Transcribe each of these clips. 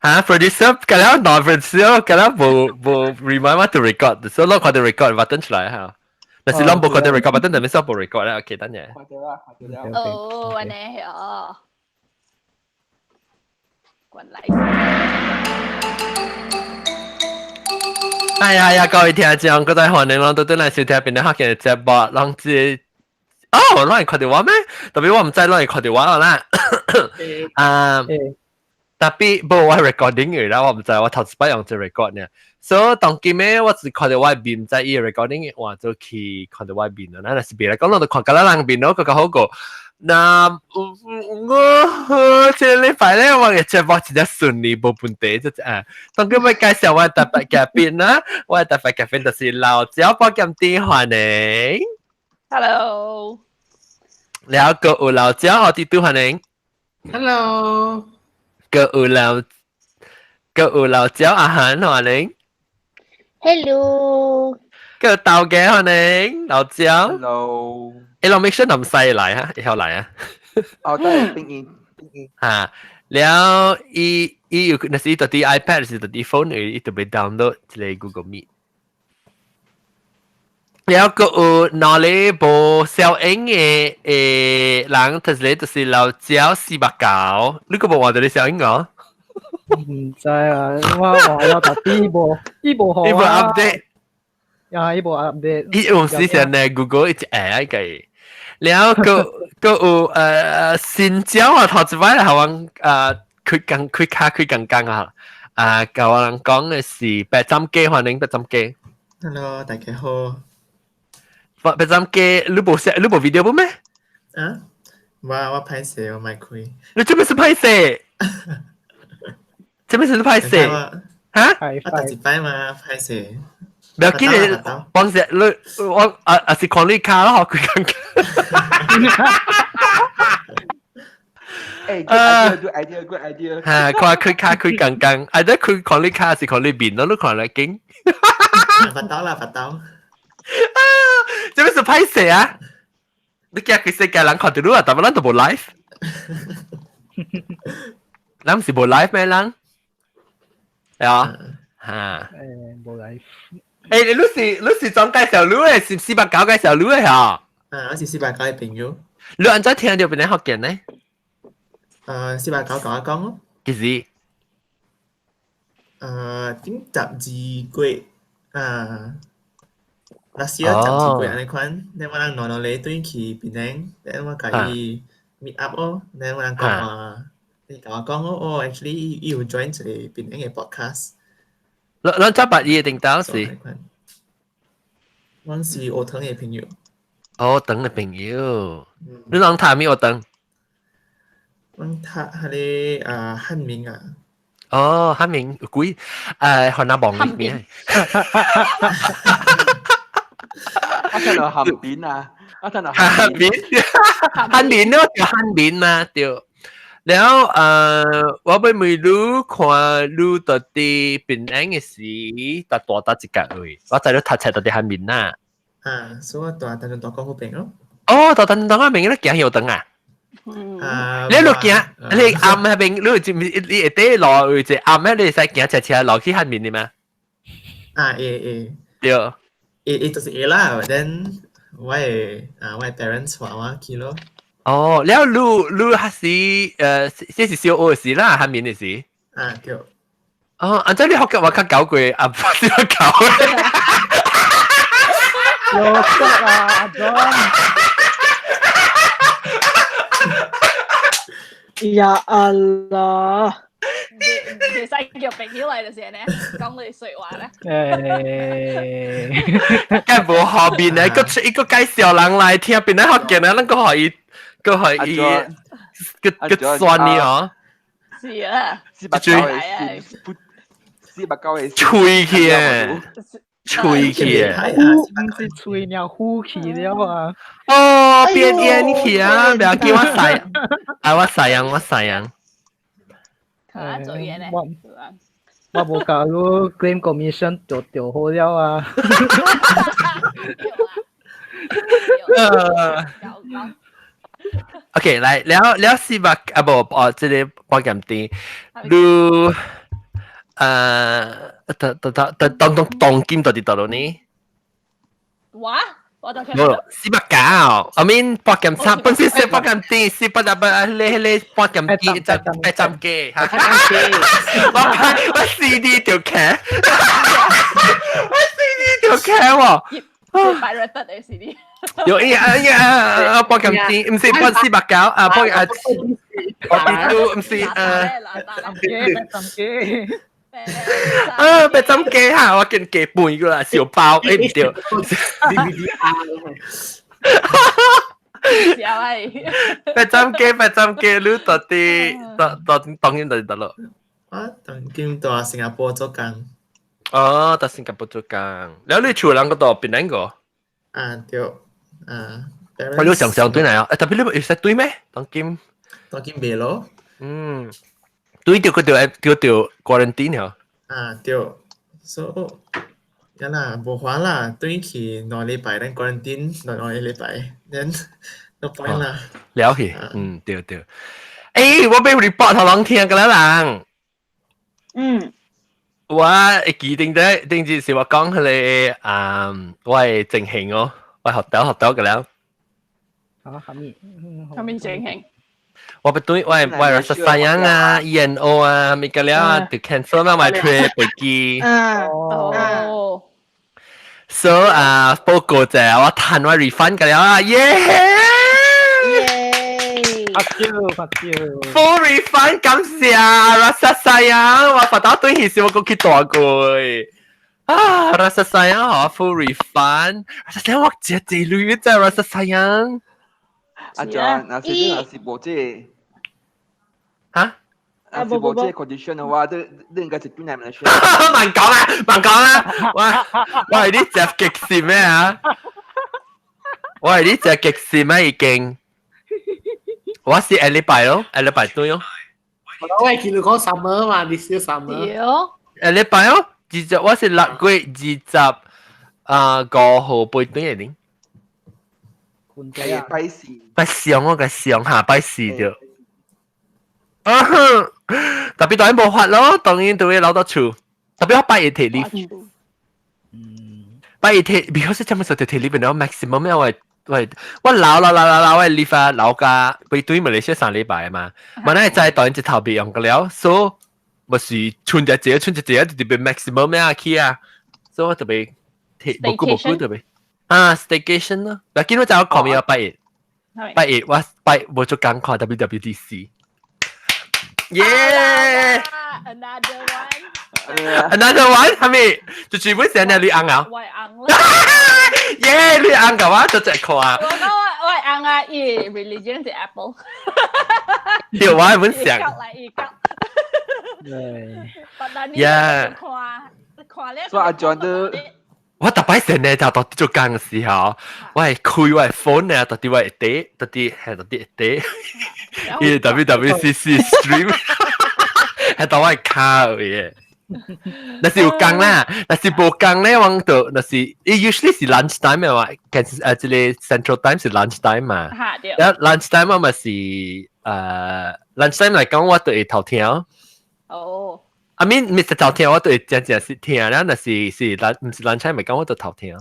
嚇，producer 咁樣嗱，producer 咁樣無無 remind 我 to record，所以我看到 record button 出來嚇。但是攏無看到 record button，就咪說無 record 啦。OK，等陣。看到啦，看到啦。哦，按呢哦，原來。哎呀呀，各位聽眾，各位歡迎攏倒轉來收聽邊啲學嘅節目，攏是哦，攏會看到我咩？特別我毋知攏會看到我啦。啊，特別無我 recording 嘅啦，我毋知我頭一擺用這 record 呢。所以當今暝我只看到我面，毋知伊 recording 換做去看到我面啦。若是別來講，攏就看較咱人面咯，更較好過。那我這禮拜咧，我嘅節目真正順利，無問題，就啊。當今欲介紹我特別嘉賓啦，我嘅特別嘉賓就是老椒寶劍店歡迎。 Hello。了閣有老椒奧迪都歡迎。 Hello。閣有老椒阿韓歡迎。 Hello。閣有豆家歡迎老椒。 Hello。欸，攏 make sure 唔使來啊，會曉來啊。哦，對，拼音拼音。嚇，了伊伊有若是伊佇 iPad 是佇 phone，伊特別 download 一個 Google Meet。了閣有哪裡無小英嘅誒人，就是就是老椒四百九，你閣無換著你小英哦？毋知啊，我換了但伊無伊無伊無 update。啊，伊無 update。伊有時陣呢，Google 一直會個。了閣閣有新椒啊，頭一擺來予阮開工開卡開工工啊，啊，共我人講嘅是白斬雞，歡迎白斬雞。 Hello，大家好。白白斬雞，你無寫你無 video 不咩？啊？我歹勢，我莫開。你做咩是歹勢？做咩是歹勢？哈？我第一擺嘛，歹勢。不要緊你，幫時你我啊啊是看你卡咯，佢講。欸，good idea，good idea，good idea。嚇，看佢卡佢剛剛，啊，得佢看你卡是看你面咯，你看來緊。發刀啦，發刀。啊，這咩是歹勢啊？你驚佢世界人看到你啊，但係咱都無 live。咱毋是無 live 咩人？係啊，嚇。誒，無 live。欸，你是怎介紹你的？是四百九介紹你的嚇？啊，我是四百九的朋友。你按怎聽著邊個福建呢？四百九共我講咯。幾時？頂12月啊，那時啊12月按呢款，then 我人兩兩禮轉去檳城，then 我共伊 meet up 咯，then 我人講話，伊共我講哦，哦，actually 伊有 join 一個檳城的 podcast。咱咱怎捌伊的頂頭是？阮是學堂的朋友。學堂的朋友，你人讀啥物學堂？阮讀彼个啊漢明啊。哦，漢明有幾？漢那望裡面。我聽到漢邊啊，我聽到漢邊，漢明咯，叫漢明嘛，對。了我欲問你看你到底檳城的時，搭大搭一個位，我知你讀冊到佇漢民啦。啊，所以我蹛大大江嗰邊咯。哦，蹛大江嗰邊，你行學堂啊？啊，你路行，你暗彼邊，你有你下底路有一個暗咧，你會使行車車落去漢民的嗎？啊，會會。對。會會就是會啦，then 我的啊，我的 parents 帶我去咯。哦，了你你還是這是小學時啦，漢民的時。啊，對。哦，按怎你學嘅話較搞過啊，不是較搞。有得啊，阿 John。 Ya Allah！袂使叫朋友來就是呢，講你說話咧。誒，梗無後面咧，閣出一個介紹人來聽，邊咧福建啊，咱閣予伊，閣予伊，閣閣酸你哦。是啊。四百九的四百九的吹去的，吹去的，唔是吹了，呼氣了啊！哦，變煙去啊！不要叫我洗，啊我洗人，我洗人。啊，做嘢咧。我我無共你 claim commission 就就好了啊。 OK，來了了四百啊無哦，這個保險店，你當當當當當當今到底佗落呢？我我就冇490，I mean 8點3，本身是8點，400八咧咧8點就8點幾，我我 CD 條劇，我 CD 條劇喎。 pirated 嘅 CD。有哎呀哎呀，8點，唔是八490啊，八啊，我都唔是啊。 8點幾。啊，8點幾嚇，我見幾半個啦，小包，誒唔對。 DVD R。小係。8點幾8點幾，你到底到到當然到底得咯？我當今佇新加坡做工。哦，佇新加坡做工，แล้ว你厝人嗰度邊兩個？啊對，啊。我你常常對來啊？誒，特別你會識對咩？當今。當今袂咯。嗯，對著佢就叫做 quarantine 嗬。啊對，所以呀啦，無法啦，轉去2禮拜，咱 quarantine 兩個禮拜，咱 no point 啦。了去，嗯，對對。誒，我欲 report 予人聽個啦人。我會記定得頂住是我講彼个啊，我的情形哦，我學到學到個了。啊，啥物？啥物情形？我不對，我 Rasa Sayang 啊，ENO 啊，物個了啊，就 cancel 嘛，我飛飛機。哦。 So 啊，報告者我趁我 refund 個了啊，耶！發燒發燒。 Full refund 感謝 Rasa Sayang，我發到對起時我過去大過。啊，Rasa Sayang 嗬，full refund。Rasa Sayang 我借借鐳真 Rasa Sayang。阿 John，若是你若是無這個，嚇？若是無這個 condition 的話，你你應該是轉來馬來西亞。慢講啦，慢講啦，我我係呢隻極是咩啊？我係呢隻極是咩已經？我是下禮拜咯，下禮拜對咯。我係見你講 summer 嘛，你是 summer。下禮拜咯，20我是6月25號飛轉來呢。係拜四。拜上我個上下拜四對。啊哼，特別當然無法咯，當然都會留到厝。特別我拜一提 leave。拜一提，because 這麼說就提 leave 然後 maximum 咩我喂我留留留留留我 leave 啊留加飛對馬來西亞3禮拜嘛，嘛那在當然一頭別用個了，所以咪是春節節春節節就特別 maximum 咩啊去啊，所以我特別提無久無久特別啊 staycation 咯，嗱見到就我講咩啊拜日拜日我拜無做工看 WWDC。耶！Another one。 Another one 係咪？就全部成日你紅啊！我紅啦！耶！你紅嘅話就只看。我講我我紅啊！伊 religion 是 Apple。對，我係本想。來伊講。對。耶！看看咧。所以阿 John 都。我特擺成日就到做工嘅時候，我係開我嘅 phone 咧，到底我會滴，到底係到底會滴，伊 WWDC stream，係到我係卡嘅。若是有工啦，若是無工咧，我就若是伊 usually 是 lunch time 嘅話，其實這个 Central Time 是 lunch time 嘛。嚇對。一 lunch time 我咪是lunch time 嚟講，我就會頭聽。哦。 I mean，唔是頭聽，我就會真正是聽，然後若是是 lunch 唔是 lunch time 嚟講，我就頭聽。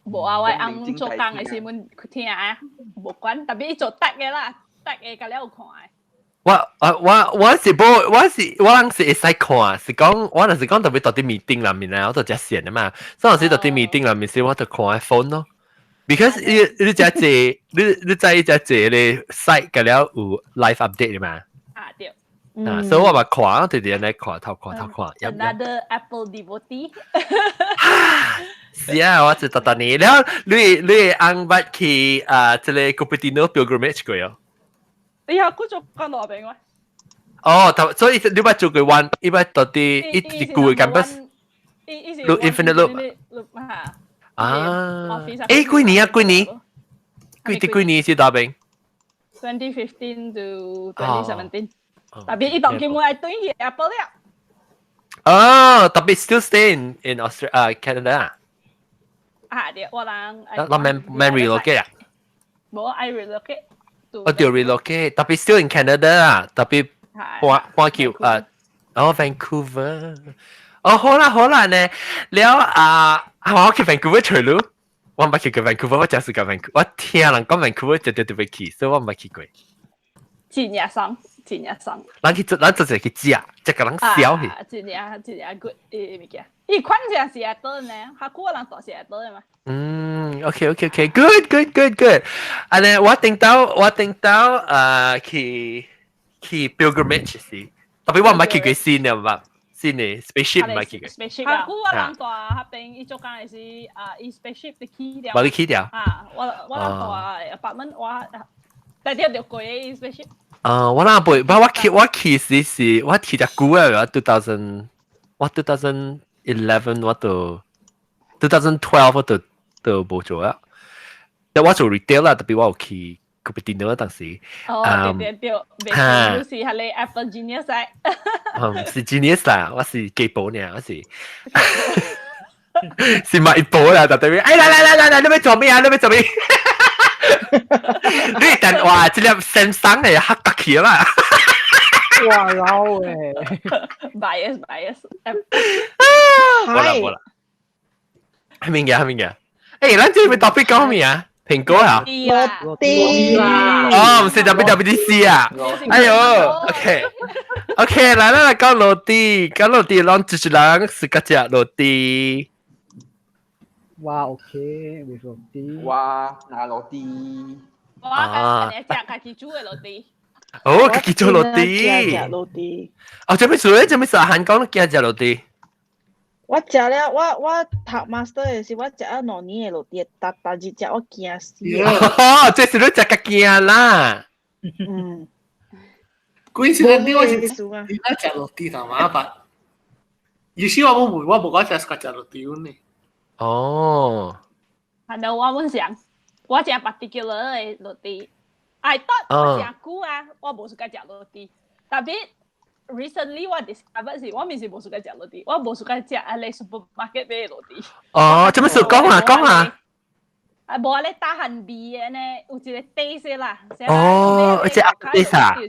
無啊，我翁做工嘅時陣聽啊，無管，特別伊做得嘅啦，得嘅甲了有看的。我我我我是無，我是我人是會使看，是講我若是講特別佇 meeting 內面咧，我就遮閒的嘛。所以有時佇 meeting 內面時，我就看 phone 咯。Because 你你遮坐，你你知伊遮坐咧 site 甲了有 live update 的嘛。啊對。啊，所以我嘛看，直直咧看，頭看頭看。 Another Apple devotee。是啊，我就特特你，了你你翁捌去啊，這个 Cupertino pilgrimage 過哦？哎呀，佢做緊羅賓喂。哦，頭所以你捌做過 one，伊捌到底一一舊 campus。 Loop infinite loop。 Loop 嚇。啊！誒，幾年啊？幾年？幾幾幾年是大兵？2015 to 2017。特別伊當今我係對去 Apple 了。哦，特別 still stay in Australia 啊 Canada 啊？啊對，我人。咱免免 relocate 啊？無愛 relocate。我對 relocate，特別 still in Canada 啊，特別搬搬去啊，哦，Vancouver。哦，好啦好啦呢，了啊，我去 Vancouver 除咯。我毋捌去過 Vancouver，我就是個 Vancouver，我聽人講 Vancouver 絕對特別去，所以我毋捌去過。真正爽，真正爽。咱去，咱就是去食，食個人笑去。真正真正 good 誒物件。伊款正是會倒呢，較久人大是會倒的嘛。嗯，OK，good good good good。安呢，我頂到去 pilgrimage 時，特別我毋捌去過新的嘛，新的 spaceship 毋捌去過。 spaceship 較久我人蹛彼邊，伊做工的是啊，伊 spaceship 就起了。無你去掉。啊，我人蹛 apartment 我大啲就過伊 spaceship。啊，我那不，我去時是我去只久啊，我 2011 我就 2012 我就無做啊。但我做 retail 啦，特別我有去 Cupertino 當時。哦，對對對，袂是係你 Apple Genius 啊。嗯，是 Genius 啦，我是基寶呢，我是。是買寶啦，就對面，哎來來來來來，你欲做咩啊？你欲做咩？你電話這粒 Samsung 的黑得起啦！哇老誒，bias bias。冇啦冇啦，係咩嘢係咩嘢？誒，咱這邊 topic 講咩啊？蘋果啊？落地啦！哦，唔是 WWDC 啊！哎呦，OK OK，來來來，講落地，講落地，咱就是人是個食落地。哇，OK，未落地。哇，拿落地。我家己食家己煮的落地。哦，家己做落地。食落地。哦，做咩事咧？做咩事？韓國都驚食落地。我食了，我讀 master 的時，我食了2年的落地，逐逐日食，我驚死。哦，這是你食較驚啦。嗯。嗰時咧，我是你食落地就麻煩。意思我無講食食落地呢。哦。係咪我本想，我食 particular 的落地。I thought 我食久啊，我無 suka 食落地。特別 recently 我 discover 是，我毋是無 suka 食落地，我無 suka 食啊你 supermarket 買的落地。哦，做咩事講啊講啊？啊，無咧打韓味的呢，有一個 taste 啦。哦，一隻 taste 啊。啊，有一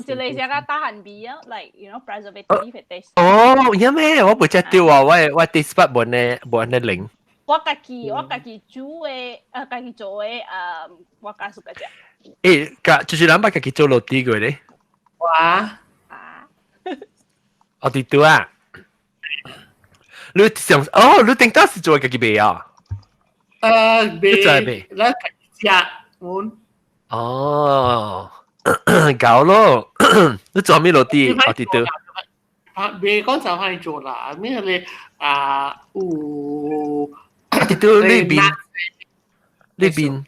個是個打韓味啊，like preservative 的 taste。哦，因咩？我無食到啊，我 taste bud 無按呢靈。我家己煮的，家己做的，我較 suka 食。誒，家就是咱捌家己做落地過咧。哇！啊！我佇倒啊！你上哦，你頂當時做家己賣啊？賣，你賣？咱家己食，阮。哦，搞咯！你做咩落地？我佇倒。啊，袂講就係做啦，咩咧啊有。佇倒呢邊，呢邊。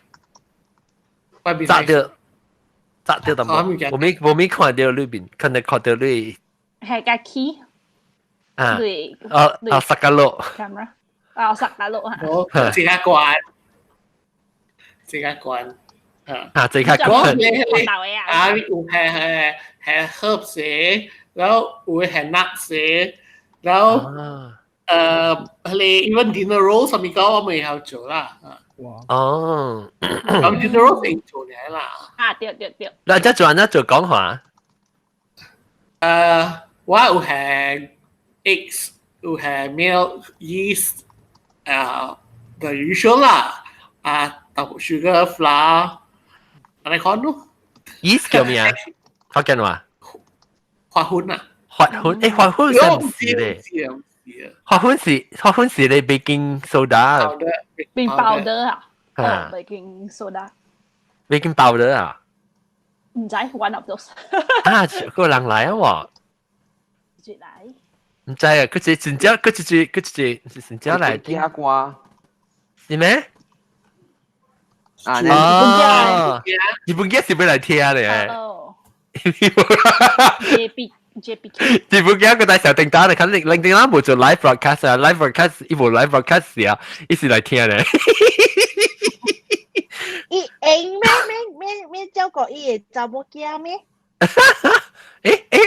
炸掉，炸掉淡薄。我未看到裏邊，可能看到你。係個 key。啊。啊啊！薩卡洛。 camera。啊，薩卡洛啊。哦，這個關，這個關。啊，這個關。啊，有係 herbs，然後有係 nuts，然後你 even dinner roll 上面講我未曉做啦。哦，咁 dinner roll 成做嘅啦。啊，對對對。嗱，這做安做講話？我有係 eggs，有係 milk、yeast，the usual 啦，啊，sugar、flour，按呢款咯。 yeast 叫咩啊？福建話？花粉啊！花粉，誒，花粉是唔是咧？花粉是咧 baking soda。 baking powder 啊？啊，baking soda。 baking powder 啊？唔知，one of those。啊，個人來啊喎。來。唔知啊，佢是真正，佢是真正來。聽歌。是咩？啊，哦，日本仔是欲來聽咧。哦。JP JPK。日本仔個大小叮當咧，肯定零叮當無做 live broadcast 啊，live broadcast 伊無 live broadcast 時啊，伊是來聽咧。伊會咩咩咩咩照顧伊的查某囝咩？誒誒誒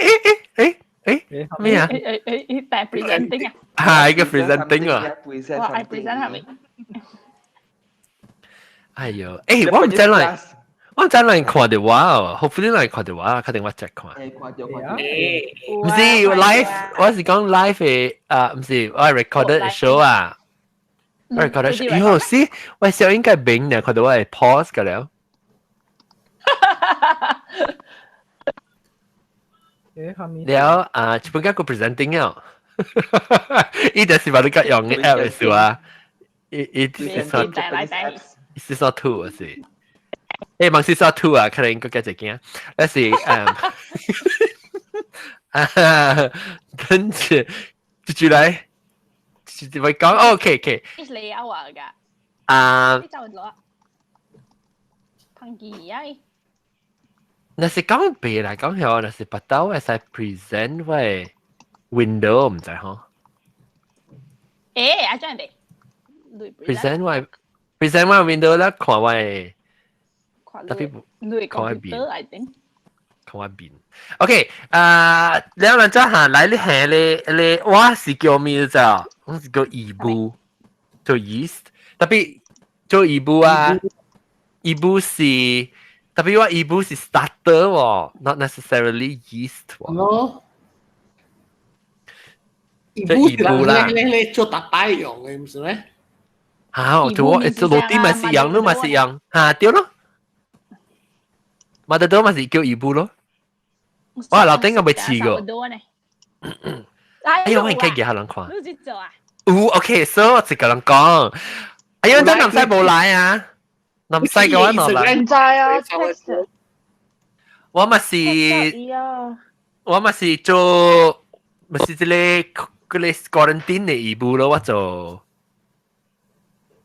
誒誒誒咩啊？誒誒誒，帶 presenting 啊？係一個 presenting 啊。我愛 present 係咪？哎呦，誒，我唔知來，我真係看到我，hopefully 嚟看到我，確定我 check 看。誒，看到看到。唔是 live，我是講 live 嘅啊，唔是我 recorded show 啊。我 recorded show，喲，是，我小應該明呢，看到我係 pause 㗎了。了啊，基本個 presenting 啊，伊就是話你個用嘅 app 嘅時啊，伊伊是說是說 two 是。誒，問是說 two 啊，可能應該計一件，但是誒，啊，跟住接住來，就會講 OK OK。你有啊㗎？啊。你就攞，彭記啊！若是講白來講嗬，若是白刀會使 present 我 window 唔知嗬。誒，阿張人哋 present 我 window 啦，看我特別看我面，看我面。OK，啊，兩人再行來，你係你你，我是叫咩咋？我是叫伊布，做 yeast，特別做伊布啊，伊布是。特別我伊布是 starter 喎，not necessarily yeast 喎。咯，伊布是啦，你你做大擺用嘅，唔是咩？嚇，做我做 roti 咪是樣咯，咪是樣嚇對咯。馬得多咪是叫伊布咯。我老頂我未試過。哎呀，我應該記下人看。你知做啊？有，OK，so 我一個人講。哎呀，真南西冇來啊！南西嘅話冇來。唔知啊，我咪是，我咪是做，咪是這個嗰個 quarantine 的義務咯，我做。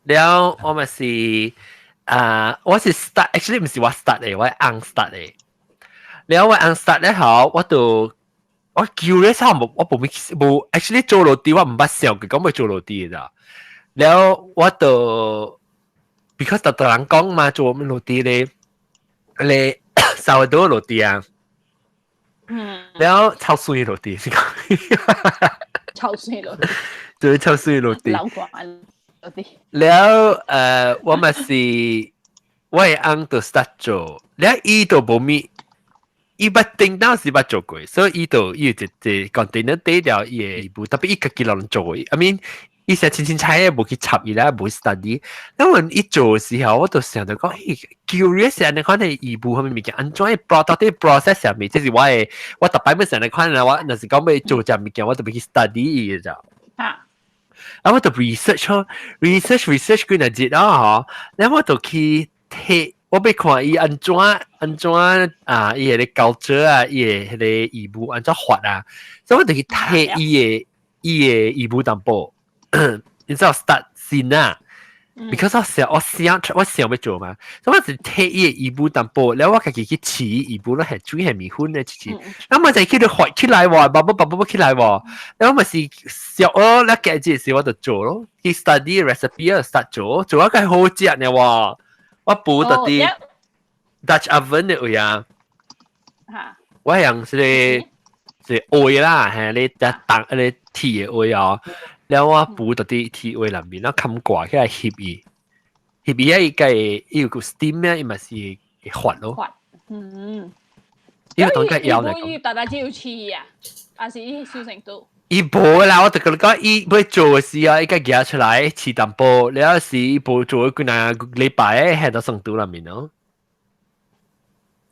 了我咪是啊，我是 start，actually 唔是我 start 的，我係翁 start 的。了我翁 start 咧後，我就我叫咧差無，我無無，actually 做 roti 我毋捌想過講欲做 roti 的咋。了我就 because 逐逐人講嘛，做咩 roti 咧，咧 sourdough roti 啊。了臭酸 roti 是講。臭酸 roti。對，臭酸 roti。老慣 roti。了我嘛是我的翁就 start 做，了伊就無咪。伊捌叮當時捌做過，所以伊就伊有一個 container 底掉伊的義務，特別伊家己落人做。I mean，伊成清清菜的無去插伊啦，無 study。那我一做的時候，我就想到講，嘿，curious 按呢款的義務啥物物件，按怎樣到底 process 啥物？這是我的，我逐擺欲按呢款啦，我若是講欲做隻物件，我就欲去 study 伊的咋。啊，我就 research 咯，research research 幾若日啊，嗬，然後我就去睇。我欲看伊按怎按怎啊，伊彼個 culture 啊，伊的彼個義務按怎發啊，所以我就去睇伊的義務淡薄，然之後 start 先啊，because 我想欲做嘛，所以我就睇伊的義務淡薄，然後我家己去試義務咯，係水係麵粉咧，試試，咁我就去到發起來喎，bubble bubble 起來喎，然後咪是小哦，那幾日時我就做咯，去 study recipe 啊，start 做，做一個好食呢喎。我補特啲 Dutch oven 的位啊，我用是個是 oil 啦，係你一當你鐵的 oil 哦，然後我補特啲鐵 oil 內面，然後冚蓋起來翕伊，翕伊啊伊個伊有個 steam 咧，伊嘛是會發咯。發，嗯。伊個當個腰嚟講。伊大大只有試啊，還是伊燒成度？伊無啦，我就共你講，伊欲做的時候，伊個夾出來試淡薄，了時伊無做幾若個禮拜，下到成都內面咯。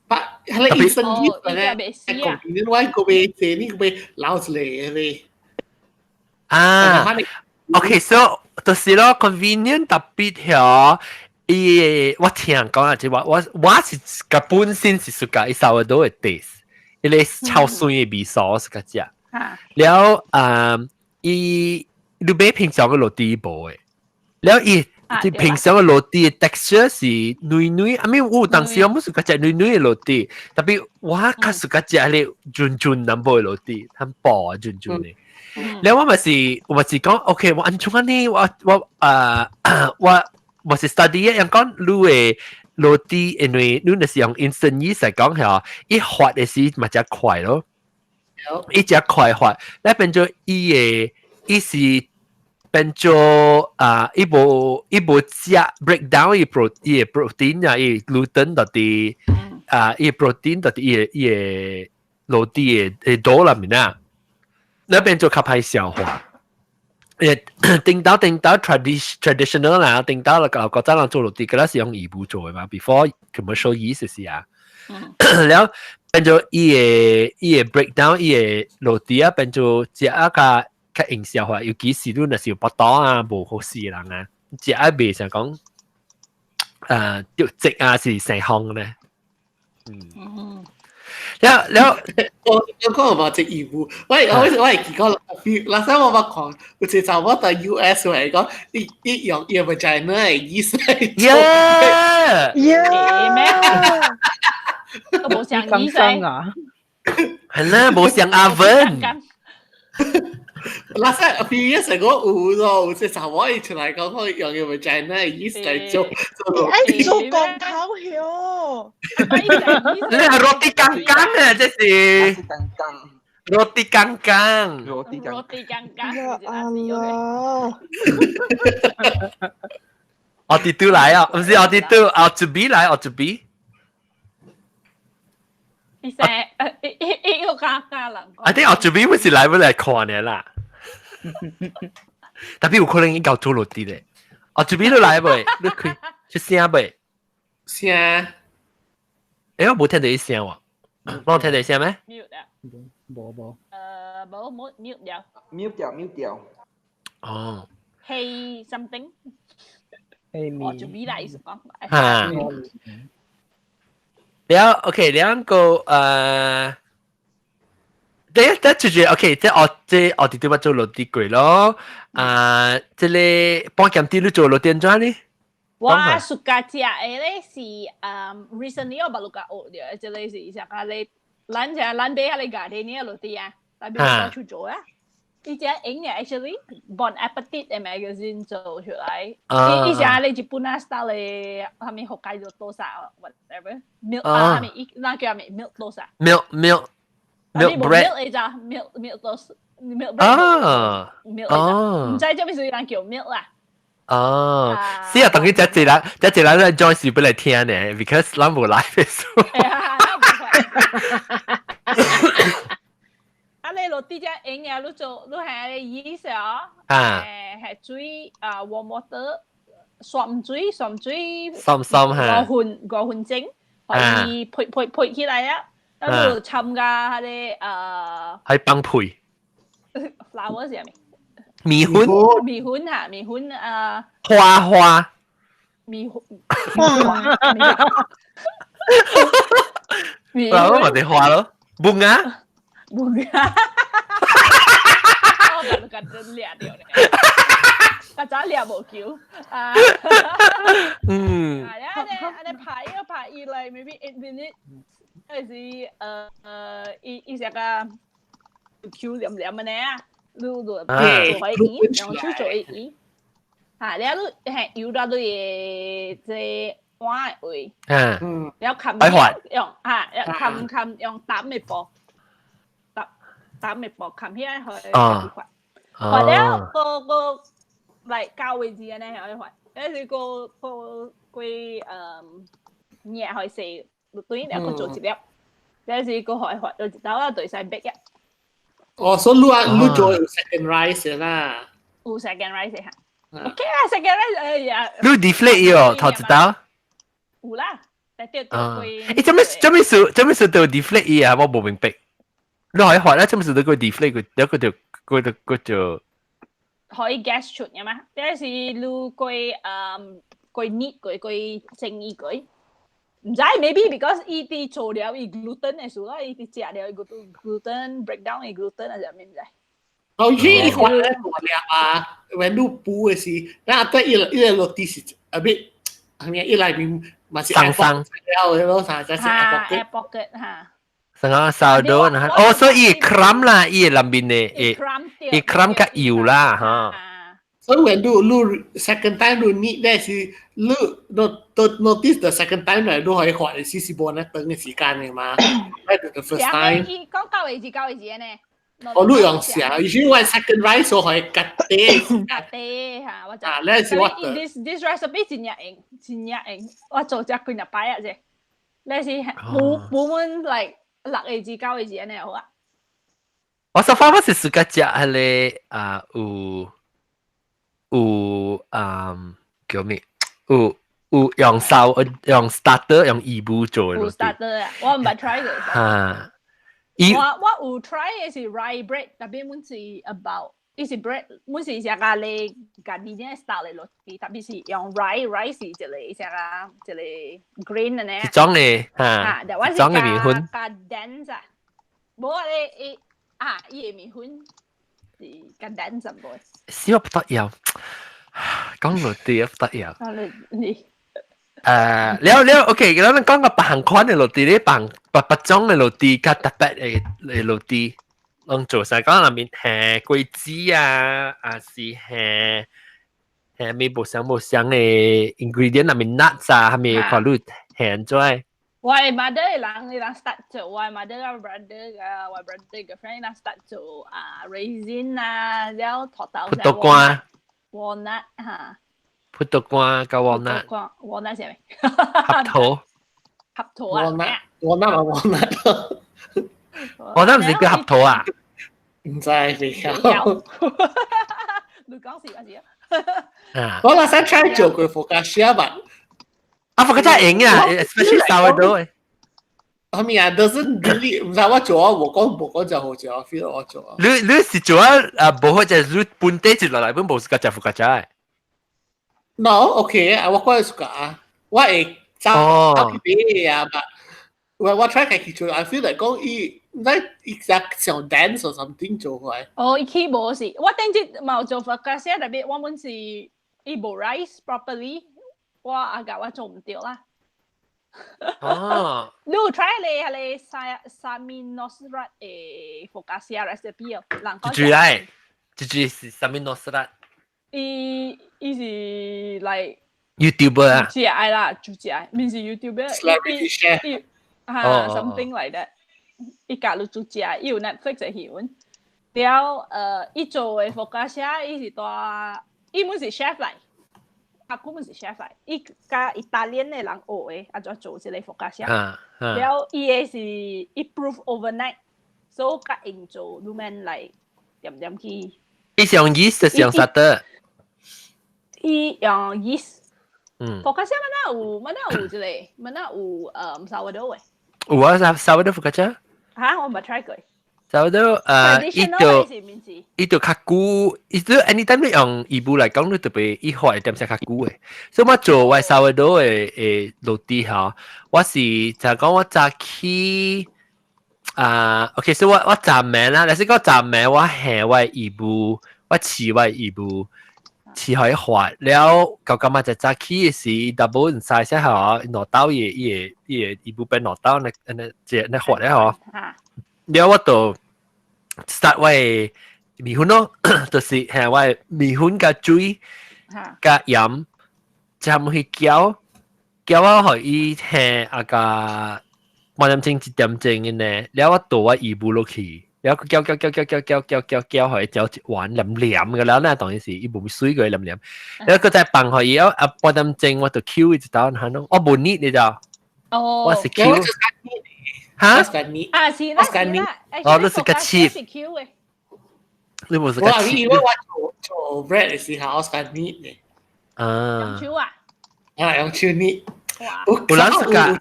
把係你醫生醫咧，講你我個邊這你個邊老出嚟咧。啊，OK，so 就是咯，convenient 特別曉，伊我聽講啊，就話我是個本身是 suka 伊 sourdough 的 taste，伊個臭酸的味素我 suka 食。了啊，伊你買平常的 roti 無的，了伊啲平常的 roti 的 texture 是軟軟，I mean 有當時我冇 suka 食軟軟的 roti，特別我較 suka 食彼個潤潤淡薄的 roti，較薄啊潤潤的。了我嘛是講，OK，我按怎呢？我是 study 人講你的 roti，因為你若是用 instant yeast 來講嚇，伊發的時嘛誠快咯。伊誠快發，那變做伊的伊是變做啊，伊無伊無食 break down 伊 pro 伊个 protein 啊，伊 gluten 到底啊，伊 protein 到底伊个伊个落地的 dough 內面啊，那變做較歹消化。誒，頂到頂到 traditional 啦，頂到啦，個早人做落地，嗰是用魚母做的嘛，before commercial yeast 是啊。了變做伊個伊個 break down 伊個落地啊，變做食啊較較容消化，尤其是你若是有腹肚啊無好勢的人啊，食啊袂想講，著積啊是成項咧。嗯。了了，我我講嘛，這義務，我我我係見過，嗱，所以我捌看，有一個查某佇 US 話講，伊伊用伊個 vagina 的意思來做。 Yeah！ Yeah！咩？都無像意思。啊！係啦，無像 oven。嗱，所以 previous 講有咯，有一個查某伊出來講，講用伊 vagina 的意思來做。愛做光頭曉。你係 roti 剛剛啊，這是。剛剛。 roti 剛剛。 roti 剛。 roti 剛剛。呀阿啦！我哋都來啊，唔是我哋都，我準備來，我準備。伊說，伊伊伊個加加人。 I think 我準備會是來不來看呢啦。特別有可能伊夠做落啲咧。我準備都來未？你開出聲未？聲。欸，我無聽到伊聲喎，我聽到伊聲咩？ mute 啊。無無。無冇 mute 掉。 mute 掉 mute 掉。哦。 Hey something。 Hey 我準備來意思講。嚇。了，OK，兩個第一第一就是 OK，即我即我哋對乜做落地櫃咯，啊，這個半鹹啲你做落點怎呢？我暑假食的咧是recently 我捌落甲學著，這個是啥個咧？咱食咱買遐個家己呢落地啊，咱買出做啊。伊只影嘅 actually Bon Appetit 的 magazine 做出來，伊伊是咧日本啊 style 的，啥物北海道多沙 whatever milk 啊，啥物伊那叫啥物 milk 多沙 milk milk milk bread milk 的咋 milk milk 多 milk bread 啊 milk 的，毋知做咩事人叫 milk 啦。哦，是啊，等於這一人，這一人咧 join 是本來聽呢，because 咱無來嘅數。哎呀，咱無看。啊，你落啲只影啊，你做你係意思啊？啊，係水啊，warm water，酸水酸水，酸酸嚇，五分五分鐘，可以配配配起來啊！啊，你摻加彼個啊，係崩配。 flour 是啥物？麵粉。麵粉嚇，麵粉啊。花花。麵粉。花。麵粉。我哋花咯，bunga。 Bunga. 我就覺得掠掉咧，較早掠無球啊。嗯。啊，按呢按呢拍伊拍伊來 maybe 8 minutes，還是伊伊成個 Q 黏黏按呢啊，你就做伊，用手做伊。啊，了你係油到你的這碗的位，了冚用啊，冚冚用淡的布。淡的布冚起來，去發，發了個個來到位置按呢可以發，抑是個個幾熱可以洗，對了個做一粒，抑是個可以發，就一道啊對使 bake 啊。哦，所以你啊，你做有 second rise 啦。有 second rise 嚇。OK 啊，second rise 哎呀。你 deflate 哦，頭一道。有啦，但對對。欸，做咩做咩事做咩事都 deflate 啊？我無明白。你可以學咧，做咩事都個 deflate 佢，一個就個就個就。可以 gas 出嘅嘛？但是你過過熱過過蒸伊過，毋知 maybe because 伊佇做了伊 gluten 的事啦，伊佇食了伊 gluten break down 伊 gluten 還是啥物毋知。哦，伊發咧大粒啊，when 你補的時，那對伊伊個落地是 a bit，係咪？伊內面嘛是生生了的咯，啥才是 air pocket 嚇。成個 sourdough 啊，哦，所以伊 crumb 啦，伊內面的伊伊 crumb 較油啦，嚇。所以 when 你你 second time 你 knead 咧是你 notice the second time 咧，你可以發的時是無呢長的時間的嘛，like the first time。伊講到位置到位置呢？我你用啥？以前我 second rice 我可以夾啲。夾啲嚇，我就啊，你是我 this recipe 真正用，真正用，我做只幾日擺啊啫。你是冇冇阮 like 6個字9個字按呢好啊？我 so far 我是自家食彼个啊有有嗯叫咩？有用手用 starter 用伊母做的。有 starter 啊，我毋捌 try 過。哈。我有 try 的是 rye bread，特別阮是 about，伊是 bread，阮是食咖喱家己的 style 的落去，特別是用 rye，rye 是一個一個 grain 的呢。一種的哈，一種的麵粉。加 dense 啊，無啊你伊啊伊的麵粉是較 dense 一無。死我不得了，講落地不得了。啊你你。了了，OK，咱講個別項款的落地咧，別別別種的落地，較特別的的落地，攏做啥？講內面下果子啊，還是下下咩無相無相的 ingredient 內面 nuts 啊，啥物看你下做。我的 mother 的人，伊人 start 做，我的 mother 個 brother 個，我 brother 個 friend 伊人 start 做啊 raisin 啊，了土豆。葡萄乾。 walnut 哈。葡萄乾佮 walnut。 walnut 啥物？合桃。合桃啊。 walnut 嘛 walnut。 walnut 毋是叫合桃啊？毋知未曉。你講是還是啊？我 last time try 做過 focaccia 吧。啊，focaccia 用啊，especially sourdough。 I mean, 啊，doesn't really 毋知我做啊，無講無講就好食，我 feel 我做啊。你你是做啊？啊，無好就你本地一落來本無是個食 focaccia 的。 No, okay，啊，我個人 suka 啊，我會走去買啊，but 我 try 家己做，I feel like 講伊毋知伊只像 dense or something 做出來。哦，伊起無是，我頂日嘛有做 focaccia，特別我本是伊無 rise properly，我阿甲我做毋著啦。哦。你有 try 咧？彼個沙 Sami Nosrat 的 focaccia recipe 哦，人講。一句來，一句是 Sami Nosrat。伊伊是 like YouTuber 啊？食愛啦，就食，毋是 YouTuber。 Celebrity chef。哈，something like that。伊教你煮食，伊有 Netflix 的戲份。了，伊做的 focaccia，伊是帶，伊本是 chef 來，阿姑本是 chef 來，伊佮意大利的人學的，按怎做這個 focaccia。了，伊的是伊 proof overnight，所以較用做，你免來點點去。伊是用 yeast 是用 starter？伊用 yeast。嗯。 focaccia 敢若有，敢若有這個，敢若有sourdough 的。有啊，sourdough focaccia。嚇，我毋捌 try 過。 sourdough 伊就伊就較久，伊就 anytime 你用伊母來講，你特別伊發會點聲較久的。所以我做我 sourdough 的的落地吼，我是就講我早起啊，OK，所以我我昨暝啦，若是講昨暝我下我伊母，我試我伊母。試予伊發了，到感覺就早起的時，double 唔使先吼，兩兜伊伊個伊個伊母變兩兜那那這那發了吼。了我就 start 我的麵粉咯，就是係我的麵粉佮水佮鹽，針去攪，攪我予伊下啊個半點鐘一點鐘的呢，了我倒我伊母落去。了佢攪攪攪攪攪攪攪攪攪，予伊攪一碗黏黏嘅了，那當然是伊無水過黏黏。了佢再放予伊，啊半點鐘我就抾伊一道，嚇儂，我無捏你知道？哦，我是抾。嚇？啊是啦是啦，哦，你是個切。你無是個切。我我做做 bread 的時候，我是個捏的。啊。用手啊？啊，用手捏。哇！有人是個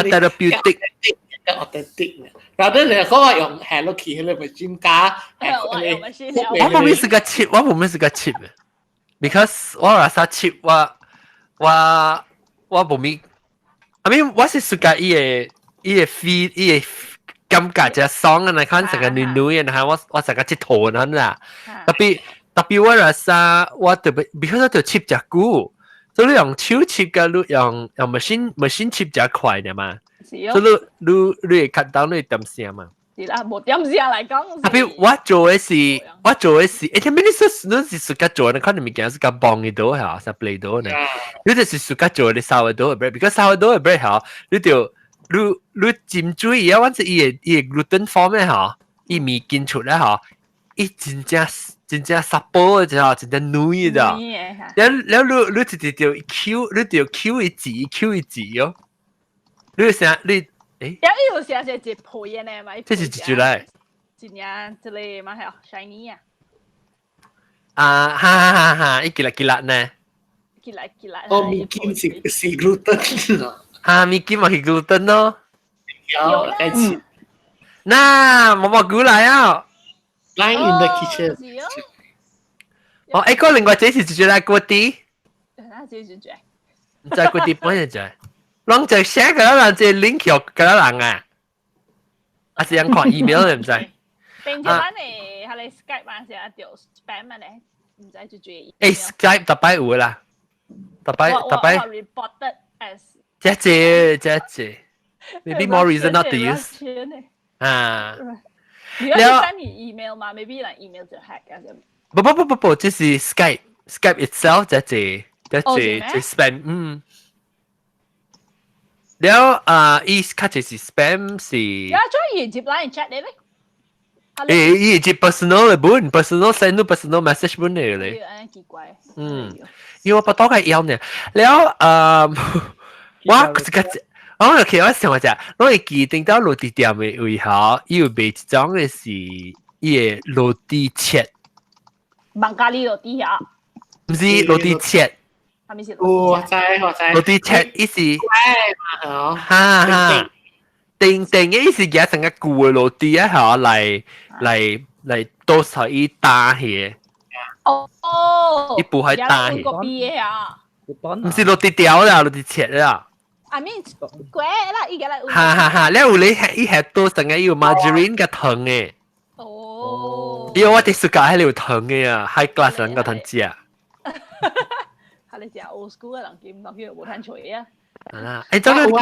therapeutic。 Authentic 嘅，然後你講話用 Hello Kitty 迄個 machine 加，我無咪是個切，我無咪是個切嘅，because 我若啥切我我我無咪，I mean 我是 suka 伊個伊個 feel 伊個感覺就爽啊！你看成個暖暖嘅，我我成個佚佗嗱啦，特別特別我若啥我特別，because 我就切隻久，所以你用手切嘅，你用用 machine machine 切就快啲嘛。所以你你你會較當你點聲嘛？是啦，無點聲來講。特別我做的是，我做的是，欸，咩你說你是自家做，你可能物件是較幫伊倒嚇，是 play 倒呢？你就是自家做的 sourdough bread，because sourdough bread 嚇，你就你你浸水啊，反正伊個伊個 gluten form 的嚇，伊麵筋出來吼，伊真正真正濕波嘅啫，真正軟嘅啫。了了你你直直就 Q，你就 Q 一字 Q 一字哦。你成你誒？有伊有成隻一皮嘅呢嘛？這是一隻來。真正這個嘛係 shiny 啊！啊哈哈哈哈！伊吉啦吉啦呢？吉啦吉啦。哦，麵筋是 gluten 啊。哈，麵筋嘛是 gluten 咯。有，開始。嗱，毛毛菇來啊！Line in the kitchen。哦，誒，個另外這是一隻來鍋底。那這是隻。唔知鍋底本嚟隻，攏就寫個人這 link 予個人啊，啊是人看 email 你唔知。定住咱的，佢哋 Skype 嘛是啊，掉 spam 嘛咧，唔知就注意。誒，Skype 特擺有啦，特擺特擺。 Reported as。這這這這，maybe more reason not to use。啊。如果你 send 你 email 嘛，maybe 人 email 就 hack 啊就。不不不不不，這是 Skype，Skype itself 這這這這這 spam，嗯。了啊，伊較濟是 spam 是。呀，做伊接來 chat 你咧。誒，伊是 personal 的本，personal send 到 personal message 本嚟咧。奇怪。嗯，因為我不多個要呢。了，我這個，我其實我想話我會記定到滷豬店的位吼，伊有賣一種的是伊的滷豬切。孟加里滷豬啊？毋是滷豬切。係咪是？我知我知。滷豬切意思。嘛，哈哈。定定嘅意思，夾成個舊嘅滷豬啊，嚇嚟嚟嚟多少伊打起。哦哦。伊不係打起。個邊啊？毋是滷豬條啦，滷豬切啦。 I mean，鬼啦，伊個來。哈哈哈！你有你伊係多成個有 margarine 嘅糖嘅。哦。因為我哋暑假喺度糖嘅啊，high class 人個糖食。係你食 old school 嘅人見，落去無通吹啊。啊！誒，走你你較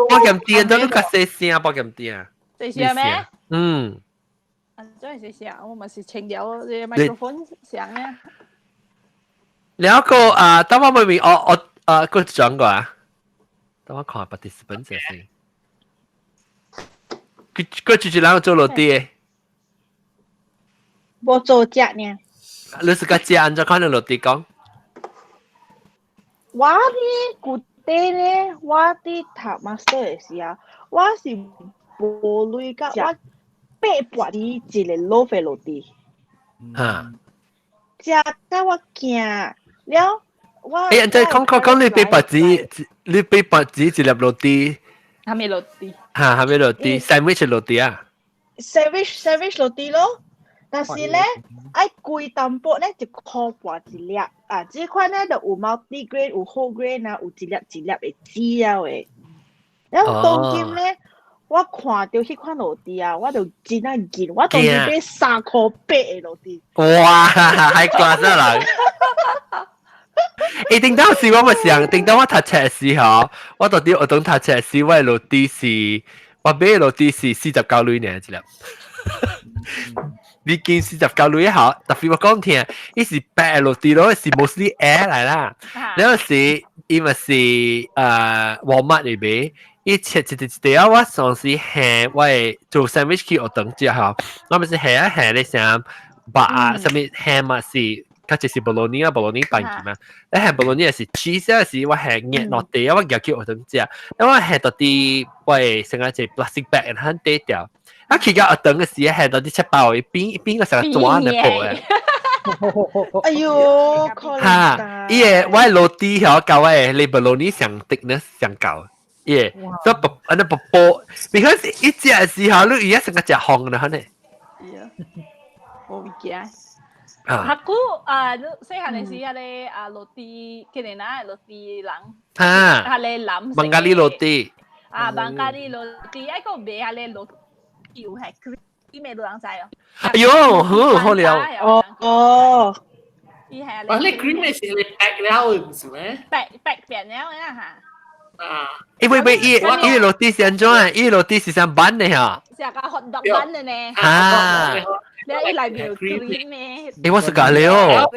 保險店，走你較細聲保險店。細聲咩？嗯。啊，真係細聲，我咪是清掉這個麥克風聲啊。兩個啊，等我妹妹，我我啊，個轉過啊。等我看 participant 先。佢佢就是人做落地的。無做食呢。你是個食按怎看的落地講？我呢舊底呢，我佇讀 master 的時候，我是無鐳甲我八百錢一個 loaf 的落地。哈。食甲我驚了，我。欸，按怎講講講你八百錢，你八百錢一粒落地。啥物落地？哈，啥物落地？sandwich 落地啊？sandwich sandwich 落地咯。但是咧，愛貴淡薄咧，一箍半一粒啊！這款咧就有 multi grain，有 whole grain 啊，有一粒一粒會煮了的。然後當今咧，我看到彼款落地啊，我就真啊見，我當時買3箍8的落地。哇，high class 啊人！欸，頂當時我咪想，頂當我讀冊時候，我到底學堂讀冊時，我的落地是，我買的落地是49鐳爾一粒。你見49鐳好，特別我講聽，伊是白落地咯，是 mostly air 來啦。แล้ว是伊咪是Walmart 裏邊，伊切一一一條，我上時下我會做 sandwich 去學堂食吼，我咪是下啊下咧啥肉啊，啥物 ham 啊是，較濟是 bologna 啊 bologna 拌去嘛，你下 bologna 是 cheese 啊是我下熱落地啊，我夾去學堂食，因為下到啲我會成個一 plastic bag 然後底掉。啊，去到學堂嘅時，下到啲七包，一邊一邊個成個紙嚟破嘅。哎喲，哈！伊個我的落地曉甲我的你 bologna 上 thickness 上夠，伊個所以不按呢不波，because 一食的時候，你伊一成個食紅了，呢。無物件。啊！較久啊，你細漢的時，彼个啊落地，今年啊落地人，哈，彼个藍孟加里落地。啊，孟加里落地，愛閣賣彼個落地有係 cream 的，你人知哦？哎喲，好好了。哦哦。伊係啊，你 cream 的是你白了的，毋是咩？白白變了啊哈。啊！欸喂喂，伊伊落地是按怎啊？伊落地是啥 bun 的哈？食個 hot dog bun 的呢。啊！你伊內面有 cream 的。欸，我是咖喱哦。